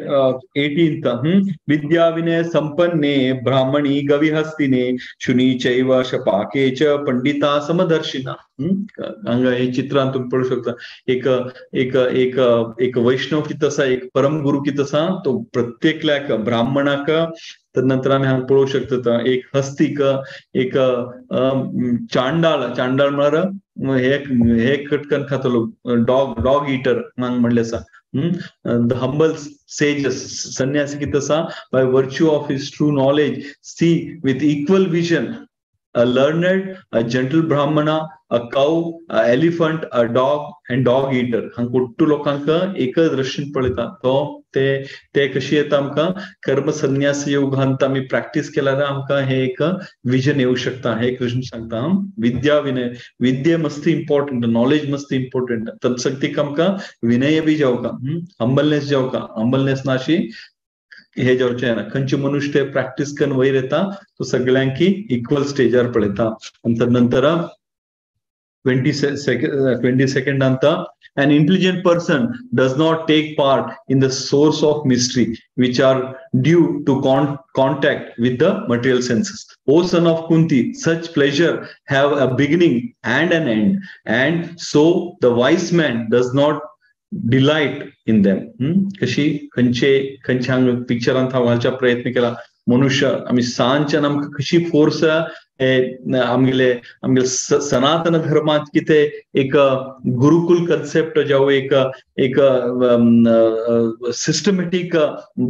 18. विद्या विनय संपन्ने ब्राह्मणी गविहस्तिने शुनी चैव शपाके च पंडिता समदर्शिना. हांगा हे चित्रान तुमी पळोवंक शकता, एक एक एक एक वैष्णव कितें आसा, एक परम गुरु कितें आसा, तो प्रत्येकल्याक ब्राह्मणाक, तर नंतर आमी हांगा पळोवंक शकता एक हस्तीक, एक चांडाळ, चांडाळ म्हळ्यार हे हे कटकन खातलो, डॉग, डॉग इटर म्हणले आसा. The humble sages, sannyasi कितें आसा, by virtue of his true knowledge see with equal vision a learned, a gentle brahmana, a cow, a elephant, a dog and dog eater. हांगा कुट्टू लोकांक एकच दृश्टीन पळयता. तो ते ते कशी येता आमकां कर्म संन्यास योगांत आमी प्रॅक्टीस केल्यार आमकां हे एक विजन येवं शकता. हे कृष्ण सांगता. विद्या विनय, विद्या मस्त इम्पॉर्टंट, नॉलेज मस्त इम्पॉर्टंट, तत्सक्तीक आमकां विनय बी जावका, हंबलनेस जावका. हंबलनेस ना अशी हे जावचें ना, खंयचे मनुष्य ते प्रॅक्टीस करून वयर येता तो सगळ्यांकी इक्वल स्टेजार पळयता. आनी नंतर 22nd anta, an intelligent person does not take part in the source of mystery which are due to contact with the material senses. O son of Kunti, such pleasure have a beginning and an end, and so the wise man does not delight in them. कशी खंयचे खंयच्या पिक्चरांत हांव घालच्या प्रयत्न केला, मनुष्य आमी सांजच्यान आमकां कशी फोर्स आमगेले आमगेले सनातन धर्मांत कितें एक गुरुकुल कन्सेप्ट जावं एक एक सिस्टमॅटीक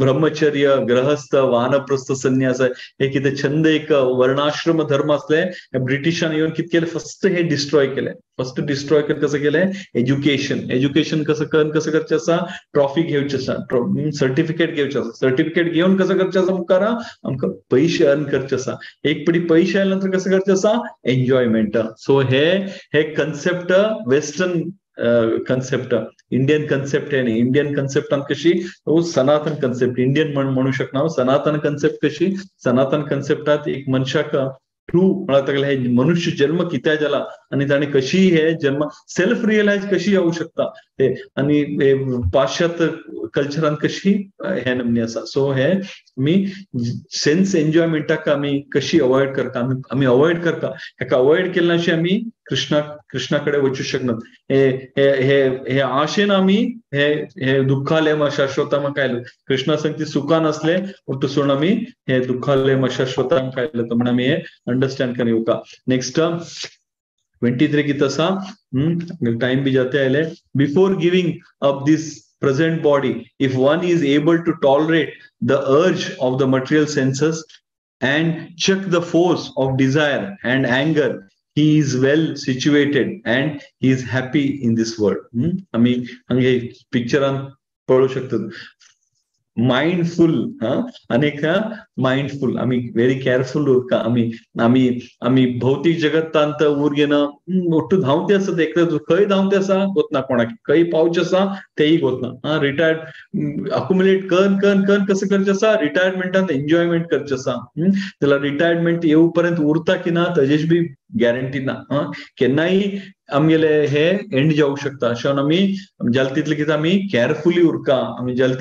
ब्रह्मचर्य, गृहस्थ, वानप्रस्थ, संन्यास हे कितें छंद एक वर्णाश्रम धर्म आसले, ब्रिटिशान येवन कितें केलें, फस्ट हे डिस्ट्रॉय केलें. फस्ट डिस्ट्रॉय कर कसं केलें, एज्युकेशन. एज्युकेशन कसं कर कसं करचें आसा, ट्रॉफी घेवची आसा, सर्टिफिकेट घेवचें आसा, सर्टिफिकेट घेवन कसं करचें आसा, मुखार आमकां पयशे अर्न करचे आसा, एक पडी पयशे आयल्या नंतर कसं करचें आसा, एन्जॉयमेंट. सो हे हे concept western concept, Indian concept हे न्ही. इंडियन कन्सेप्टान कशी सनातन कन्सेप्ट, इंडियन म्हणू शकना, सनातन कन्सेप्ट कशी, सनातन कन्सेप्टात एक मनशाक ट्रू म्हळ्यार तागेले हे मनुष्य जन्म कित्याक जाला आनी ताणें कशी हे जन्म सेल्फ रियलायज कशी जावं शकता ते, आनी पाश्चात्य कल्चरान कशी हे नमनी आसा. सो हे आमी सेन्स एन्जॉयमेंटाक आमी कशी अवॉयड करता, आमी अवॉयड करता, हेका अवॉयड केले नाशी आमी कृष्णा कडेन वचूं शकनात. हे हे हे आशेन आमी हे हे दुःखालय शाश्वतांक आयले, कृष्णा संगती सुखान आसले पूण सोडून आमी हे दुःखालय शाश्वतांक आयले, म्हणून आमी हे अंडरस्टँड करून येवका. नेक्स्ट 23 कितें आसा, टायम बी जाते आयले. Before giving up this present body, if one is able to tolerate the urge of the material senses and check the force of desire and anger, he is well situated and he is happy in this world. आमी हांगे पिक्चरान पळोवंक शकतात, माइंडफुल अनेक माइंडफुल, आमी व्हेरी केअरफुल उरता. आमी आमी आमी भौतीक जगतांत उर घेना, ఒట్టు धांवते आसा, एकले खंय धांवते आसा गोतना, कोणाक खंय पावचे आसा तेय गोतना. रिटायर्ड अक्युमुलेट कर कर कर कसं करचें आसा, रिटायरमेंटान एन्जॉयमेंट करचें आसा. जाल्यार रिटायरमेंट येवपर्यंत उरता की ना तजेश बी गॅरंटी ना. केन्नाय आमगेले हे एंड जावंक शकता. अशें आमी जाल तितले कितें आमी केअरफुली उरका, आमी जाल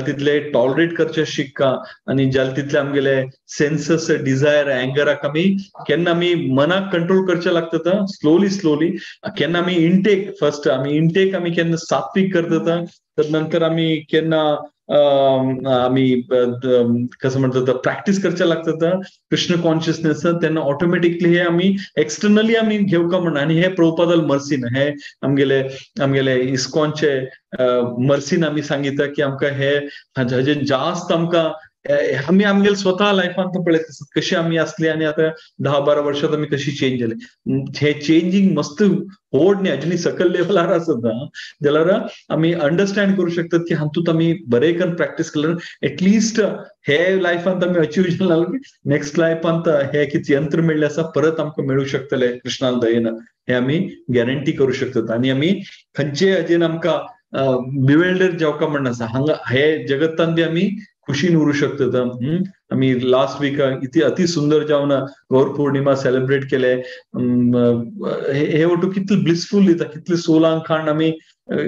तितले टॉलरेट करचे शिक्का आनी जाल तितले आमगेले सेन्सस डिझायर अँगराक आमी केन्ना आमी मनाक कंट्रोल करचे लागता स्लोली स्लोली. केन्ना आमी इंटेक फर्स्ट आमी इंटेक आमी केन्ना सात्वीक करता तर नंतर आमी केन्ना आमी कसं म्हणतात प्रॅक्टीस करचे लागतात कृष्ण कॉन्शियसनेस तेन्ना ऑटोमॅटिकली हे आमी एक्सटर्नली आमी घेवका म्हणना. आनी हे प्रभुपादाल मर्सीन हे आमगेले आमगेले इस्कॉनचे मर्सीन आमी सांगिता की आमकां हे हाजे जास्त आमकां आमी आमगेले स्वता लायफान पळयत कशी आमी आसली आनी आतां 10-12 वर्षात आमी कशी चेंज जाले. हे चेंजींग मस्त व्हड न्ही अजुनूय सकयल लेवलार आसता जाल्यार आमी अंडरस्टँड करूं शकतात की हातूंत आमी बरें करून प्रॅक्टीस केल्यार एटलिस्ट हे लायफांत आमी अचीव जालें नेक्स्ट लायफांत हे कितें यंत्र मेळ्ळें आसा परत आमकां मेळूं शकतले कृष्णान दयेन, हे आमी गॅरंटी करूं शकतात. आनी आमी खंयचे हाजेन आमकां बिवेल्डर जावका म्हण आसा हांगा हे जगतान बी आमी खुशीन उरूं शकतात. आमी लास्ट वीक इति अति सुंदर जावन गौर पौर्णिमा सेलिब्रेट केले. हे वटू कितले ब्लिसफूल दिता, कितले सोलांक खाण आमी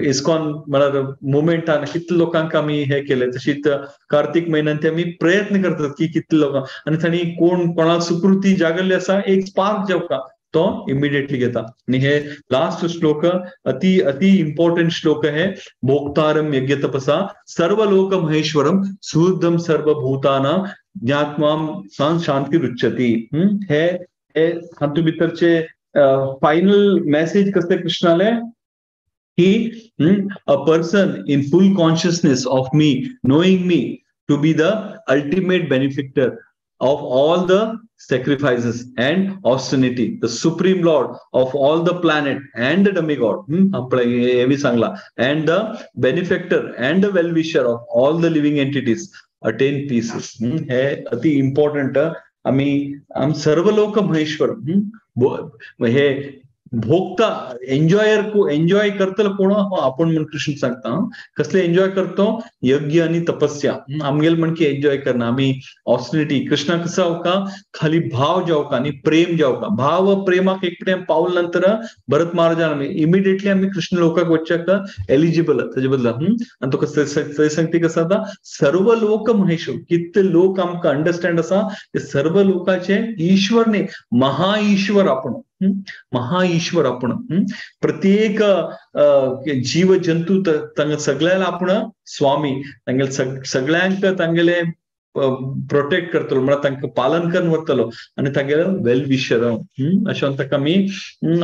इस्कॉन म्हळ्यार मुवमेंटान कितले लोकांक आमी हे केले. तशीच कार्तीक म्हयन्यान ते आमी प्रयत्न करतात की कितले लोकांक आनी तांणी कोण कोणाक सुकृती जागल्ली आसा एक स्पार्क जावका तो इमिडिएटली घेता. आनी हे लास्ट श्लोक अति अति इम्पॉर्टंट श्लोक हे, भोक्तारम यज्ञ तपसा सर्वलोक महेश्वरम सुहृदम सर्वभूतानां ज्ञात्वा शांती रुच्यती. हे हातूंत भितरचे फायनल मेसेज कसले कृष्णाले की a person in full consciousness of me, knowing me to be the ultimate benefactor of all the sacrifices and austerity, the supreme lord of all the planet and the demigod, and the benefactor and the well-wisher of all the living entities, attain peace. हे अति इम्पॉर्टंट. आमी आम सर्व लोक महेश्वर हे भोगता एन्जॉयर एन्जॉय करतलो कोण आपण म्हण कृष्ण सांगता. कसले एन्जॉय करतो? यज्ञ आणि तपस्या. आमगेल म्हण की एन्जॉय करना आमी ऑस्टिनिटी कृष्णा कसो जावका खाली भाव जावका आनी प्रेम जावका. भाव प्रेमाक एक टायम पावल नंतर भरत महाराजान आमी इमिडिएटली आमी कृष्ण लोकाक वचच्याक एलिजिबल ताजे बदला. आनी तो कसले सांगता कसो जाता सर्व लोक महेश्वर कितले लोक आमकां अंडरस्टँड आसा ते सर्व लोकाचे ईश्वर न्ही महाईश्वर आपण, महाईश्वर आपण. प्रत्येक जीव जंतू तांकां सगळ्याला आपण स्वामी, तांगेले सगळ्यांक तांगेले प्रोटेक्ट करतलो म्हळ्यार तांकां पालन करून व्हरतलो आनी तांगेले वेल विशर. अशें ताका आमी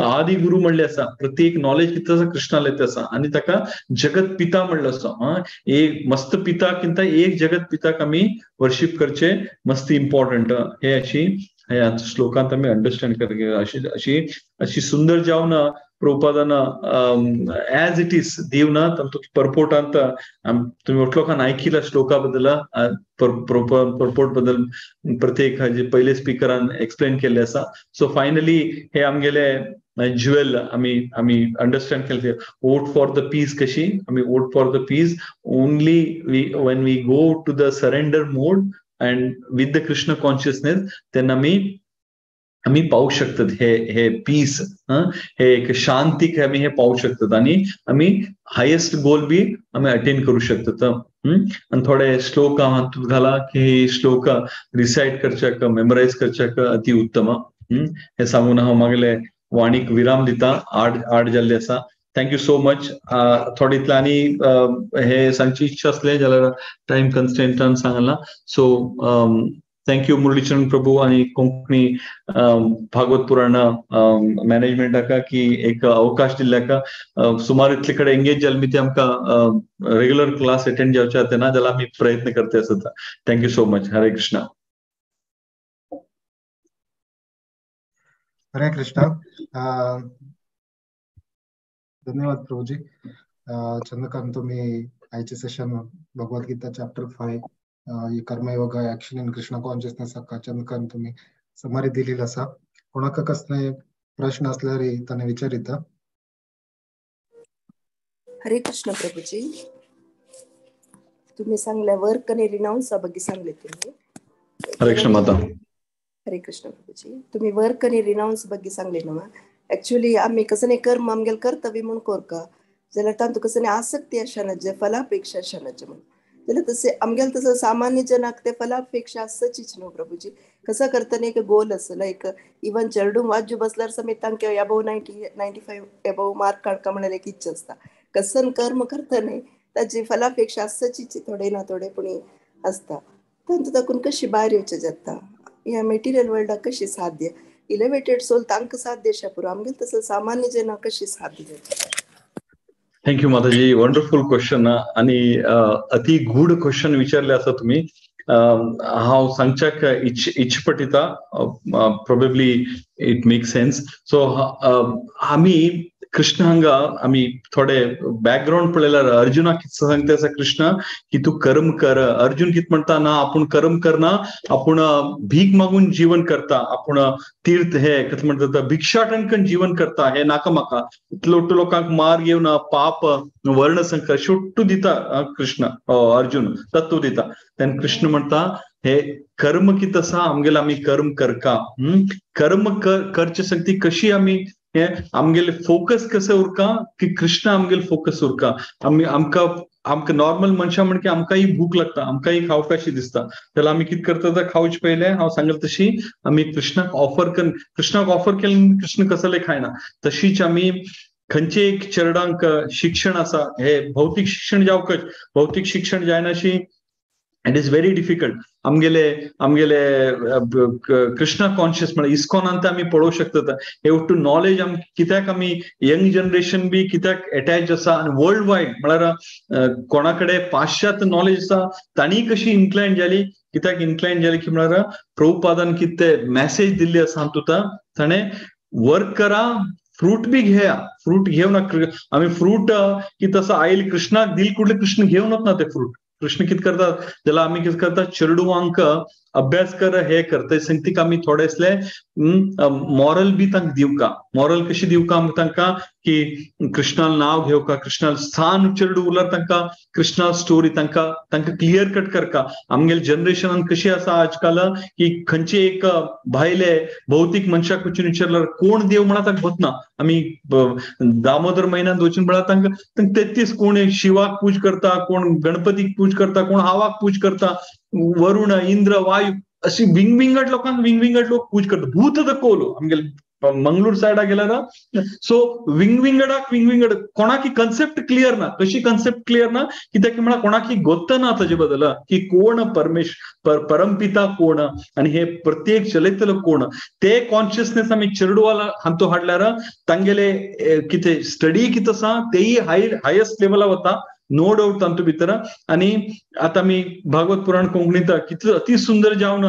आदि गुरु म्हणले आसा. प्रत्येक नॉलेज कितें आसा कृष्णाले तें आसा आनी ताका जगत पिता म्हणलो आसा. एक मस्त पिता किंता एक जगत पिताक आमी वर्शीप करचे मस्त इम्पॉर्टंट. हे अशी ह्या श्लोकांत आमी अंडरस्टँड कर अशी अशी अशी सुंदर जावन प्रभुपादान एज it is दिवन तांतूत परपोर्टांत तुमी लोकांना आयकिला श्लोका बद्दल परपोर्ट बद्दल प्रत्येक हाजे पयले स्पिकरान एक्सप्लेन केल्ले आसा. सो फायनली हे आमगेले ज्युएल आमी आमी अंडरस्टँड केले वोट फॉर the piece कशी आमी vote for the peace only we when we go to the surrender mode and with the Krishna consciousness तेन्ना आमी आमी पावूं शकतात हे हे पीस हे एक शांतीक आमी हे पावूं शकतात आनी आमी हायेस्ट गोल बी आमी अटेन करूं शकतात. आनी थोडे श्लोक हांव हातूंत घाला की हे श्लोक रिसायट करच्याक मेमोरायज करच्याक अति उत्तम. हे सांगून हांव मागले वाणीक विराम दिता. 8 जाल्ले आसा. Thank you so much. थोडे इतले आनी हे सांगची इच्छा आसले जाल्यार टायम कन्स्टंटान सांगला. So thank you Muralicharan Prabhu आणि कोंकणी भागवत पुराण मॅनेजमेंटाका की एक अवकाश दिल्ल्याका. सुमार इतले कडेन एंगेज जाले मी ते आमकां रेग्युलर क्लास अटेंड जावचे जाता ना जाल्यार आमी प्रयत्न करते आसता. Thank you so much. Hare Krishna. Hare Krishna. धन्यवाद प्रभूजी. चंद्रकांत तुम्ही आयचे सेशन भगवद्गीता चॅप्टर 5 कर्मयोग action in Krishna consciousness Chandrakant तुम्ही समरी दिलेली आसा. कोणाक कसले प्रश्न असल्यार ताणें विचारिता. हरे कृष्ण प्रभूजी, तुम्ही सांगल्या वर्क आणि रिनाउन्स ಬಗ್ಗೆ सांगले तुम्ही. हरे कृष्ण माता. हरे कृष्ण प्रभुजी. तुम्ही वर्क आणि रिनाउन्स ಬಗ್ಗೆ सांगले ना. ऍक्च्युली आम्ही कसं नाही कर्म आमगेल कर्तव्य म्हणून कोरका जाल्यार तांतू कसं नाही आसक्ती आशानाचे फलापेक्षा आशानाचे म्हणून जाल्यार तसे आमगेल तसं सामान्य जनाक ते फलापेक्षा आसचीच न्हू प्रभुजी. कसं करतना एक गोल आसा लायक इवन चेडूं वाजू बसल्यार समेत तांकां एबोव 90-95 एबोव मार्क काडका म्हणल्यार एक इच्छा आसता. कसन कर्म करतना ताची फलापेक्षा आसचीच थोडे ना थोडे पूण आसता. तांतू ताकून कशी भायर येवचें जाता ह्या मेटिरियल वर्ल्डाक कशी साध्य इलेवेटेड सोल तांकां साध्य अशें पुरो आमगेल तसं सामान्य जना कशी साध्य जाता. Thank you Mataji, wonderful question आणि अति गूढ क्वेश्चन विचारले आसा तुम्ही. हांव सांगच्याक इच्छपटिता, probably it make sense. So आमी कृष्ण हांगा आमी थोडे बॅकग्राउंड पळयल्यार अर्जुनाक कितें सांगता आसा कृष्ण की तूं कर्म कर. अर्जुन कितें म्हणटा ना आपूण कर्म करना, आपूण भीक मागून जीवन करता, आपूण तीर्थ हे कितें म्हणटा भिक्षाटन करून जीवन करता, हे नाका म्हाका, इतलो लोकांक मार घेवन पाप वर्ण संकर शेवटू दिता कृष्ण अर्जुन तत्व दिता. तेन्ना कृष्ण म्हणटा हे कर्म कितें आसा आमगेले आमी कर्म करका. कर्म करचे शक्ती कशी आमी हे आमगेले फोकस कसं उरका की कृष्ण आमगेले फोकस उरका. आमी आमकां आमकां नॉर्मल मनशां म्हण की आमकांय भूक लागता, आमकांय खावपाशी दिसता, जाल्यार आमी कितें करता खावचे पयलें हांव सांगल तशी आमी कृष्णाक ऑफर कर, कृष्णाक ऑफर केलें कृष्ण कसले खायना. तशीच आमी खंयचे एक चेरडांक शिक्षण आसा हे भौतीक शिक्षण जावकच, भौतीक शिक्षण जायनाशी it is very difficult. आमगेले आमगेले कृष्णा कॉन्शियस म्हळ्यार इस्कॉनान ते आमी पळोवंक शकतात हे टू नॉलेज आम कित्याक आमी यंग जनरेशन बी कित्याक एटॅच आसा आनी वर्ल्ड वायड म्हळ्यार कोणा कडेन पाश्चात्य नॉलेज आसा तांणी कशी इन्क्लायन जाली, कित्याक इन्क्लायन जाली की म्हळ्यार प्रभुपादान कितें मॅसेज दिल्ली आसा तुका, ताणें वर्क करा फ्रूट बी घेया, फ्रूट घेवन आमी फ्रूट की तसो आयल कृष्णाक दिल कुठले कृष्ण घेवनच ना ते फ्रूट. कृष्ण कितें करतात जाल्यार आमी कितें करतात चेडवांक अभ्यास कर हे कर संगतीक आमी थोडेसले मॉरल बी तांकां दिवका. मॉरल कशी दिवका आमी तांकां की कृष्णाल नांव घेवका, कृष्णाल स्थान चेडू उरल्यार तांकां कृष्णा स्टोरी तांकां तांकां क्लियर कट करका. आमगेले जनरेशनान कशी आसा आजकाल की खंयचे एक भायले भौतीक मनशाक वचून विचारल्यार कोण देव म्हणा तांकां वतना आमी दामोदर म्हयन्यांत वचून म्हळ्यार तांकां 33 कोण शिवाक पूज करता, कोण गणपतीक पूज करता, कोण हावाक पूज करता, वरुण इंद्र वायू अशी विंगविंगड लोकांक विंगविंगड लोक पूज करता. भूत the कोलो आमगेले मंगळूर सायडा गेल्यार सो विंगविंगडाक विंगविंगड कोणाकी कन्सेप्ट क्लियर ना. कशी कन्सेप्ट क्लियर ना कित्याक म्हळ्यार कोणाकी गोत्त ना ताजे बदल की कोण परमपिता कोण आनी हे प्रत्येक चलयतलो कोण ते कॉन्शियसनेस आमी चेडवाला हांतू हाडल्यार तांगेले कितें स्टडी कितें आसा तेय हायस्ट लेवला वता नो डाऊट तांतू भितर. आनी आतां आमी भागवत पुराण कोंकणींत कितले अति सुंदर जावन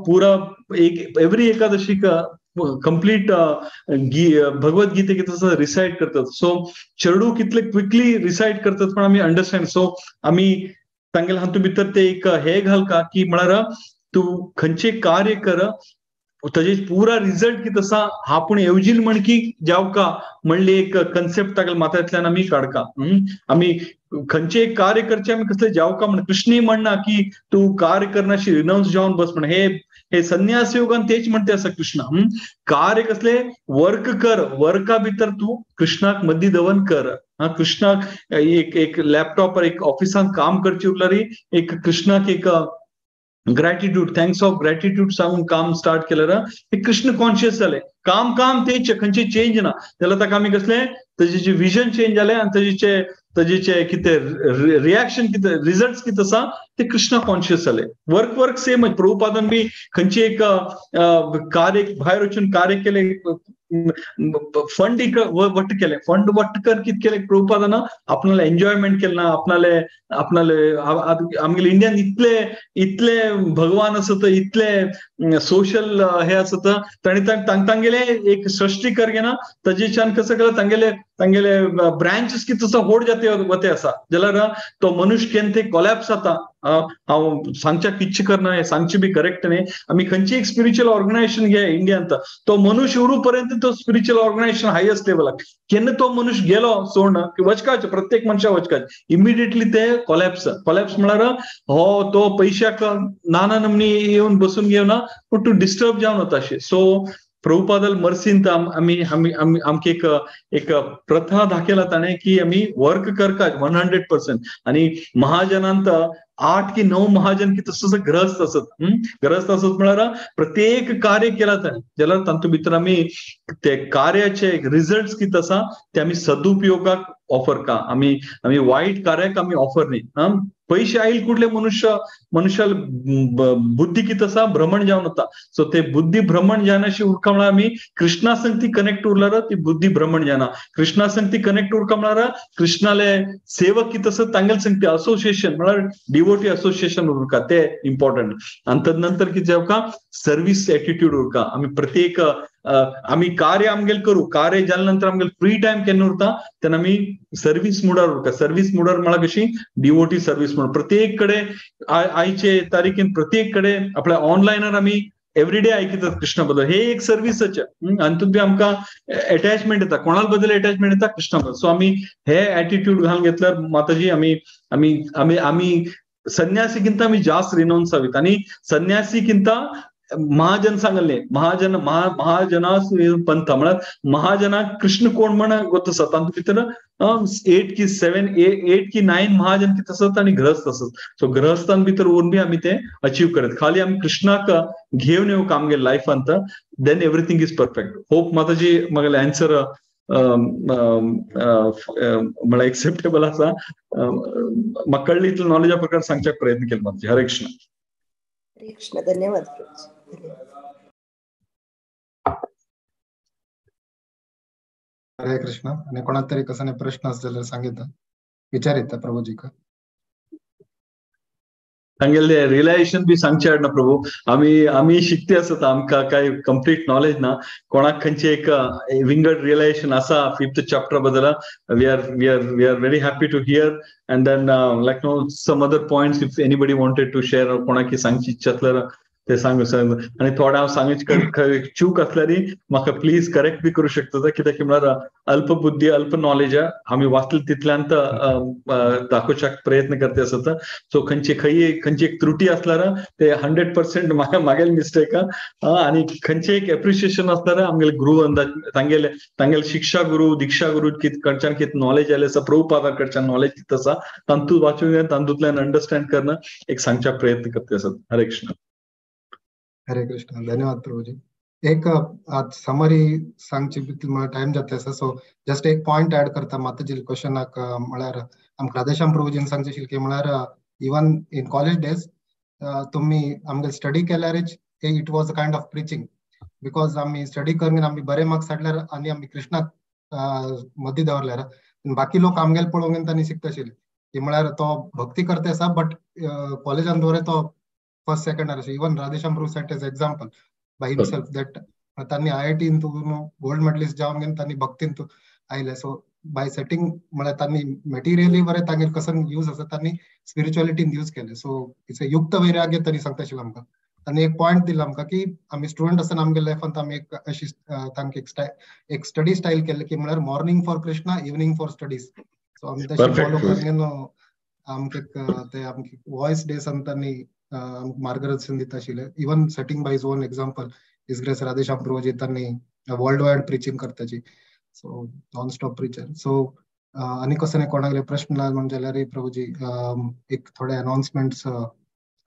पुरा एक एवरी एकादशीक कंप्लीट भगवत गीते कितें रिसायट करतात. सो चेडू कितले क्विकली रिसायट करतात पण आमी अंडरस्टँड. सो आमी तांगेले हातूंत भितर ते एक हे घालका की म्हळ्यार तूं खंयचें कार्य कर ताजे पुरा रिजल्ट कितें आसा आपूण येवजील म्हण की जावका म्हणली एक कन्सेप्ट तागेले माथ्यांतल्यान आमी काडका. आमी खंयचें एक कार्य करचें आमी कसलें जावका म्हण कृष्णी म्हणना की तूं कार्य करनाशी रिनाउन्स जावन बस म्हण. हे हे संन्यास योगान तेच म्हणते आसा कृष्ण कार्य कसले वर्क कर, वर्का भितर तूं कृष्णाक मदीं दवन कर. कृष्णाक एक एक लॅपटॉपार एक ऑफिसान काम करची उरल्यार एक कृष्णाक एक ग्रॅटिट्यूड thanks of gratitude सांगून काम स्टार्ट केल्यार हे कृष्ण कॉन्शियस जाले. काम काम तेच खंयचे चेंज ना जाल्यार ताका आमी कसले ताजे विजन चेंज जालें आनी ताजेचे ताजेचे कितें रिएक्शन कितें रिजल्ट कितें आसा ते कृष्णा कॉन्शियस जाले. Work work same. प्रभुपादान बी खंयचे एक कार्य भायर वचून कार्य केलें, फंड वट्ट केलें, फंड वट्ट कर कितें केलें प्रभुपादान आपणाले एन्जॉयमेंट केलें ना, आपणाले आपणाले आमगेले इंडियान इतले इतले भगवान आसत इतले सोशल हे आसत ताणी तांगेले एक सृष्टी कर घेना ताजेच्यान कसं केलं तांगेले तांगेले ब्रांचेस कितें आसा व्हड जाते वते आसा जाल्यार तो मनुष्य केन्ना ते कोलॅप्स जाता. हांव सांगच्याक इच्छा करना हें सांगचें बी करेक्ट न्ही. आमी खंयची एक स्पिरिच्युअल ऑर्गनायझेशन घे इंडियांत तो मनुष्य उरू पर्यंत तो स्पिरिच्युअल ऑर्गनायझेशन हायस्ट लेवलाक केन्ना तो मनुष्य गेलो सोडना की वचकाच प्रत्येक मनशा वचकाच इमिडिएटली ते कोलॅप्स. कोलॅप्स म्हळ्यार हो तो पयशाक नाना नमनी येवन बसून घेवना पूण तूं डिस्टर्ब जावन वता अशें. सो प्रभुपादल मर्सीन आमी आमी आमी आमकां एक एक प्रथा दाखयला ताणें की आमी वर्क करका 100%. आनी महाजनांत 8 की 9 महाजन की तसो ग्रहस्थ असत. ग्रहस्थ असत म्हळ्यार प्रत्येक कार्य केला ताणें जाल्यार तातूंत भितर आमी ते कार्याचे रिजल्ट कितें आसा ते आमी सदुपयोगाक ऑफर का, आमी आमी वायट कार्याक आमी ऑफर न्ही. पैसे आईल कुठले मनुष्य मनुष्याला बुद्धी किती आसा भ्रमण जावन वता. सो ते बुद्धी भ्रमण जानाशी उरका म्हळ्यार आमी कृष्णा संग ती कनेक्ट उरल्यार ती बुद्धी भ्रमण जाना, कृष्णा संग ती कनेक्ट उरका म्हळ्यार कृष्णाले सेवक कितें आसा तांगेले संग ती असोसिएशन म्हळ्यार डिवोटी असोसिएशन उरका, ते इम्पॉर्टंट. आनी तदनंतर कितें जावका सर्वीस एटिट्यूड उरका. आमी प्रत्येक आमी कार्य आमगेले करू, कार्य जाल्या नंतर आमगेले फ्री टायम केन्ना उरता तेन्ना आमी सर्वीस मुडार उरता. सर्वीस मुडार म्हळ्यार कशी डिवोटी सर्वीस म्हणून प्रत्येक कडे आयचे तारीखेन प्रत्येक कडे आपल्या ऑनलायनार आमी एवरीडे आयकतात कृष्णा बद्दल, हे एक सर्वीसाचे. आनी तितून बी आमकां एटॅचमेंट येता, कोणा बद्दल एटॅचमेंट येता कृष्णा बद्दल. सो आमी हे एटिट्यूड घालून घेतल्यार माताजी आमी आमी आमी आमी संन्यासीकिंत आमी जास्त रिनोन्स जावीत. आनी संन्यासीकिंत महाजन सांगले महाजन महाजना पंथ म्हळ्यार महाजनाक कृष्ण कोण म्हण गोत आसा तातूंत भितर 8 की 7 8 की 9 महाजन कितें आसत आनी ग्रहस्थ आसत. सो ग्रहस्थान भितर उरून बी आमी ते अचीव करत. खाली आमी कृष्णाक घेवन येवंक आमगे लायफांत, then everything is perfect. Hope माताजी म्हगेलें आन्सर म्हळ्यार एक्सेप्टेबल आसा. म्हाका कळ्ळी इतले नॉलेजा प्रकार सांगच्याक प्रयत्न केलो माताजी. हरे कृष्ण. हरे कृष्ण. धन्यवाद. हरे कृष्ण. आणि कोणाक तरी कसं प्रश्न आसले जाल्यार सांगितलं विचारिता प्रभुजीक. सांगेले रियलायझेशन बी सांगचे हाडना प्रभू. आमी आमी शिकते आसता, आमकां काय कंप्लीट नॉलेज ना. कोणाक खंयचे एक विंगड रियलायझेशन आसा 5th chapter बद्दल, we are we are we are very happy to hear. And then like no some other points if anybody wanted to share, कोणाक सांगची इच्छा आसल्यार ते सांगू. आनी थोडे हांव सांगचे चूक आसल्यार म्हाका प्लीज करेक्ट बी करूं शकता, कित्याक म्हळ्यार अल्प बुद्धी अल्प नॉलेज आमी वाचले तितल्यान दाखोवच्याक प्रयत्न करते आसता. सो खंयची खंय खंयची एक त्रुटी आसल्यार ते 100% म्हागेले मिस्टेक, आनी खंयचे एक एप्रिशिएशन आसल्यार आमगेले गुरू अंदाज तांगेले तांगेले शिक्षा गुरू दीक्षा गुरू कित कडच्यान कित नॉलेज आयलें आसा, प्रभुपादा कडच्यान नॉलेज कित आसा तातूंत वाचून तातूंतल्यान अंडरस्टँड करणं एक सांगच्याक प्रयत्न करते आसत. हरे कृष्ण. हरे कृष्ण. धन्यवाद प्रभुजी. एक आज समरी सांगची टायम जाता आसा, सो जस्ट एक पॉयंट ऍड करता माताजी क्वेश्चनाक. म्हळ्यार आमकां राधेश्याम प्रभुजीन सांगचे आशिल्लें की म्हळ्यार इवन इन कॉलेज डेज तुमी आमगे स्टडी केल्यारच it was a kind of preaching, because आमी स्टडी करून आमी बरे मार्क्स हाडल्यार आनी आमी कृष्णाक मदीं दवरल्यार बाकी लोक आमगेले पळोवन तांणी शिकता आशिल्ले की म्हळ्यार तो भक्ती करता आसा बट कॉलेजान दवरे तो फर्स्ट सेकंड आसा. Even Radheshyam Prabhu set as example by himself that तांणी IIT gold medallist जावन घेवन तांणी भक्तीन आयले. सो बाय सेटिंग म्हळ्यार तांणी मटेरियली बरें तांगेर कसो यूज आसा तांणी स्पिरिच्युअलिटीन यूज केले. सो it's a युक्त वैराग्य तांणी सांगता आशिल्लें आमकां. तांणी एक पॉयंट दिला आमकां की आमी स्टुडंट आसतना आमगे लायफांत आमी एक अशी तांकां एक स्टडी स्टायल केल्ले की म्हळ्यार morning for Krishna, evening for studies. So आमी तशें फॉलो करून आमकां ते आमचे वॉयस डेसान तांणी मार्गदर्शन दिता आशिल्लें. Even setting by his own example his grace Radheshyam Prabhuji तांणी वर्ल्ड वायड प्रिचींग करताची, so non stop preacher. So आनी कसो कोणागेले प्रश्न ना म्हण जाल्यार प्रभुजी एक थोडे अनाउन्समेंट्स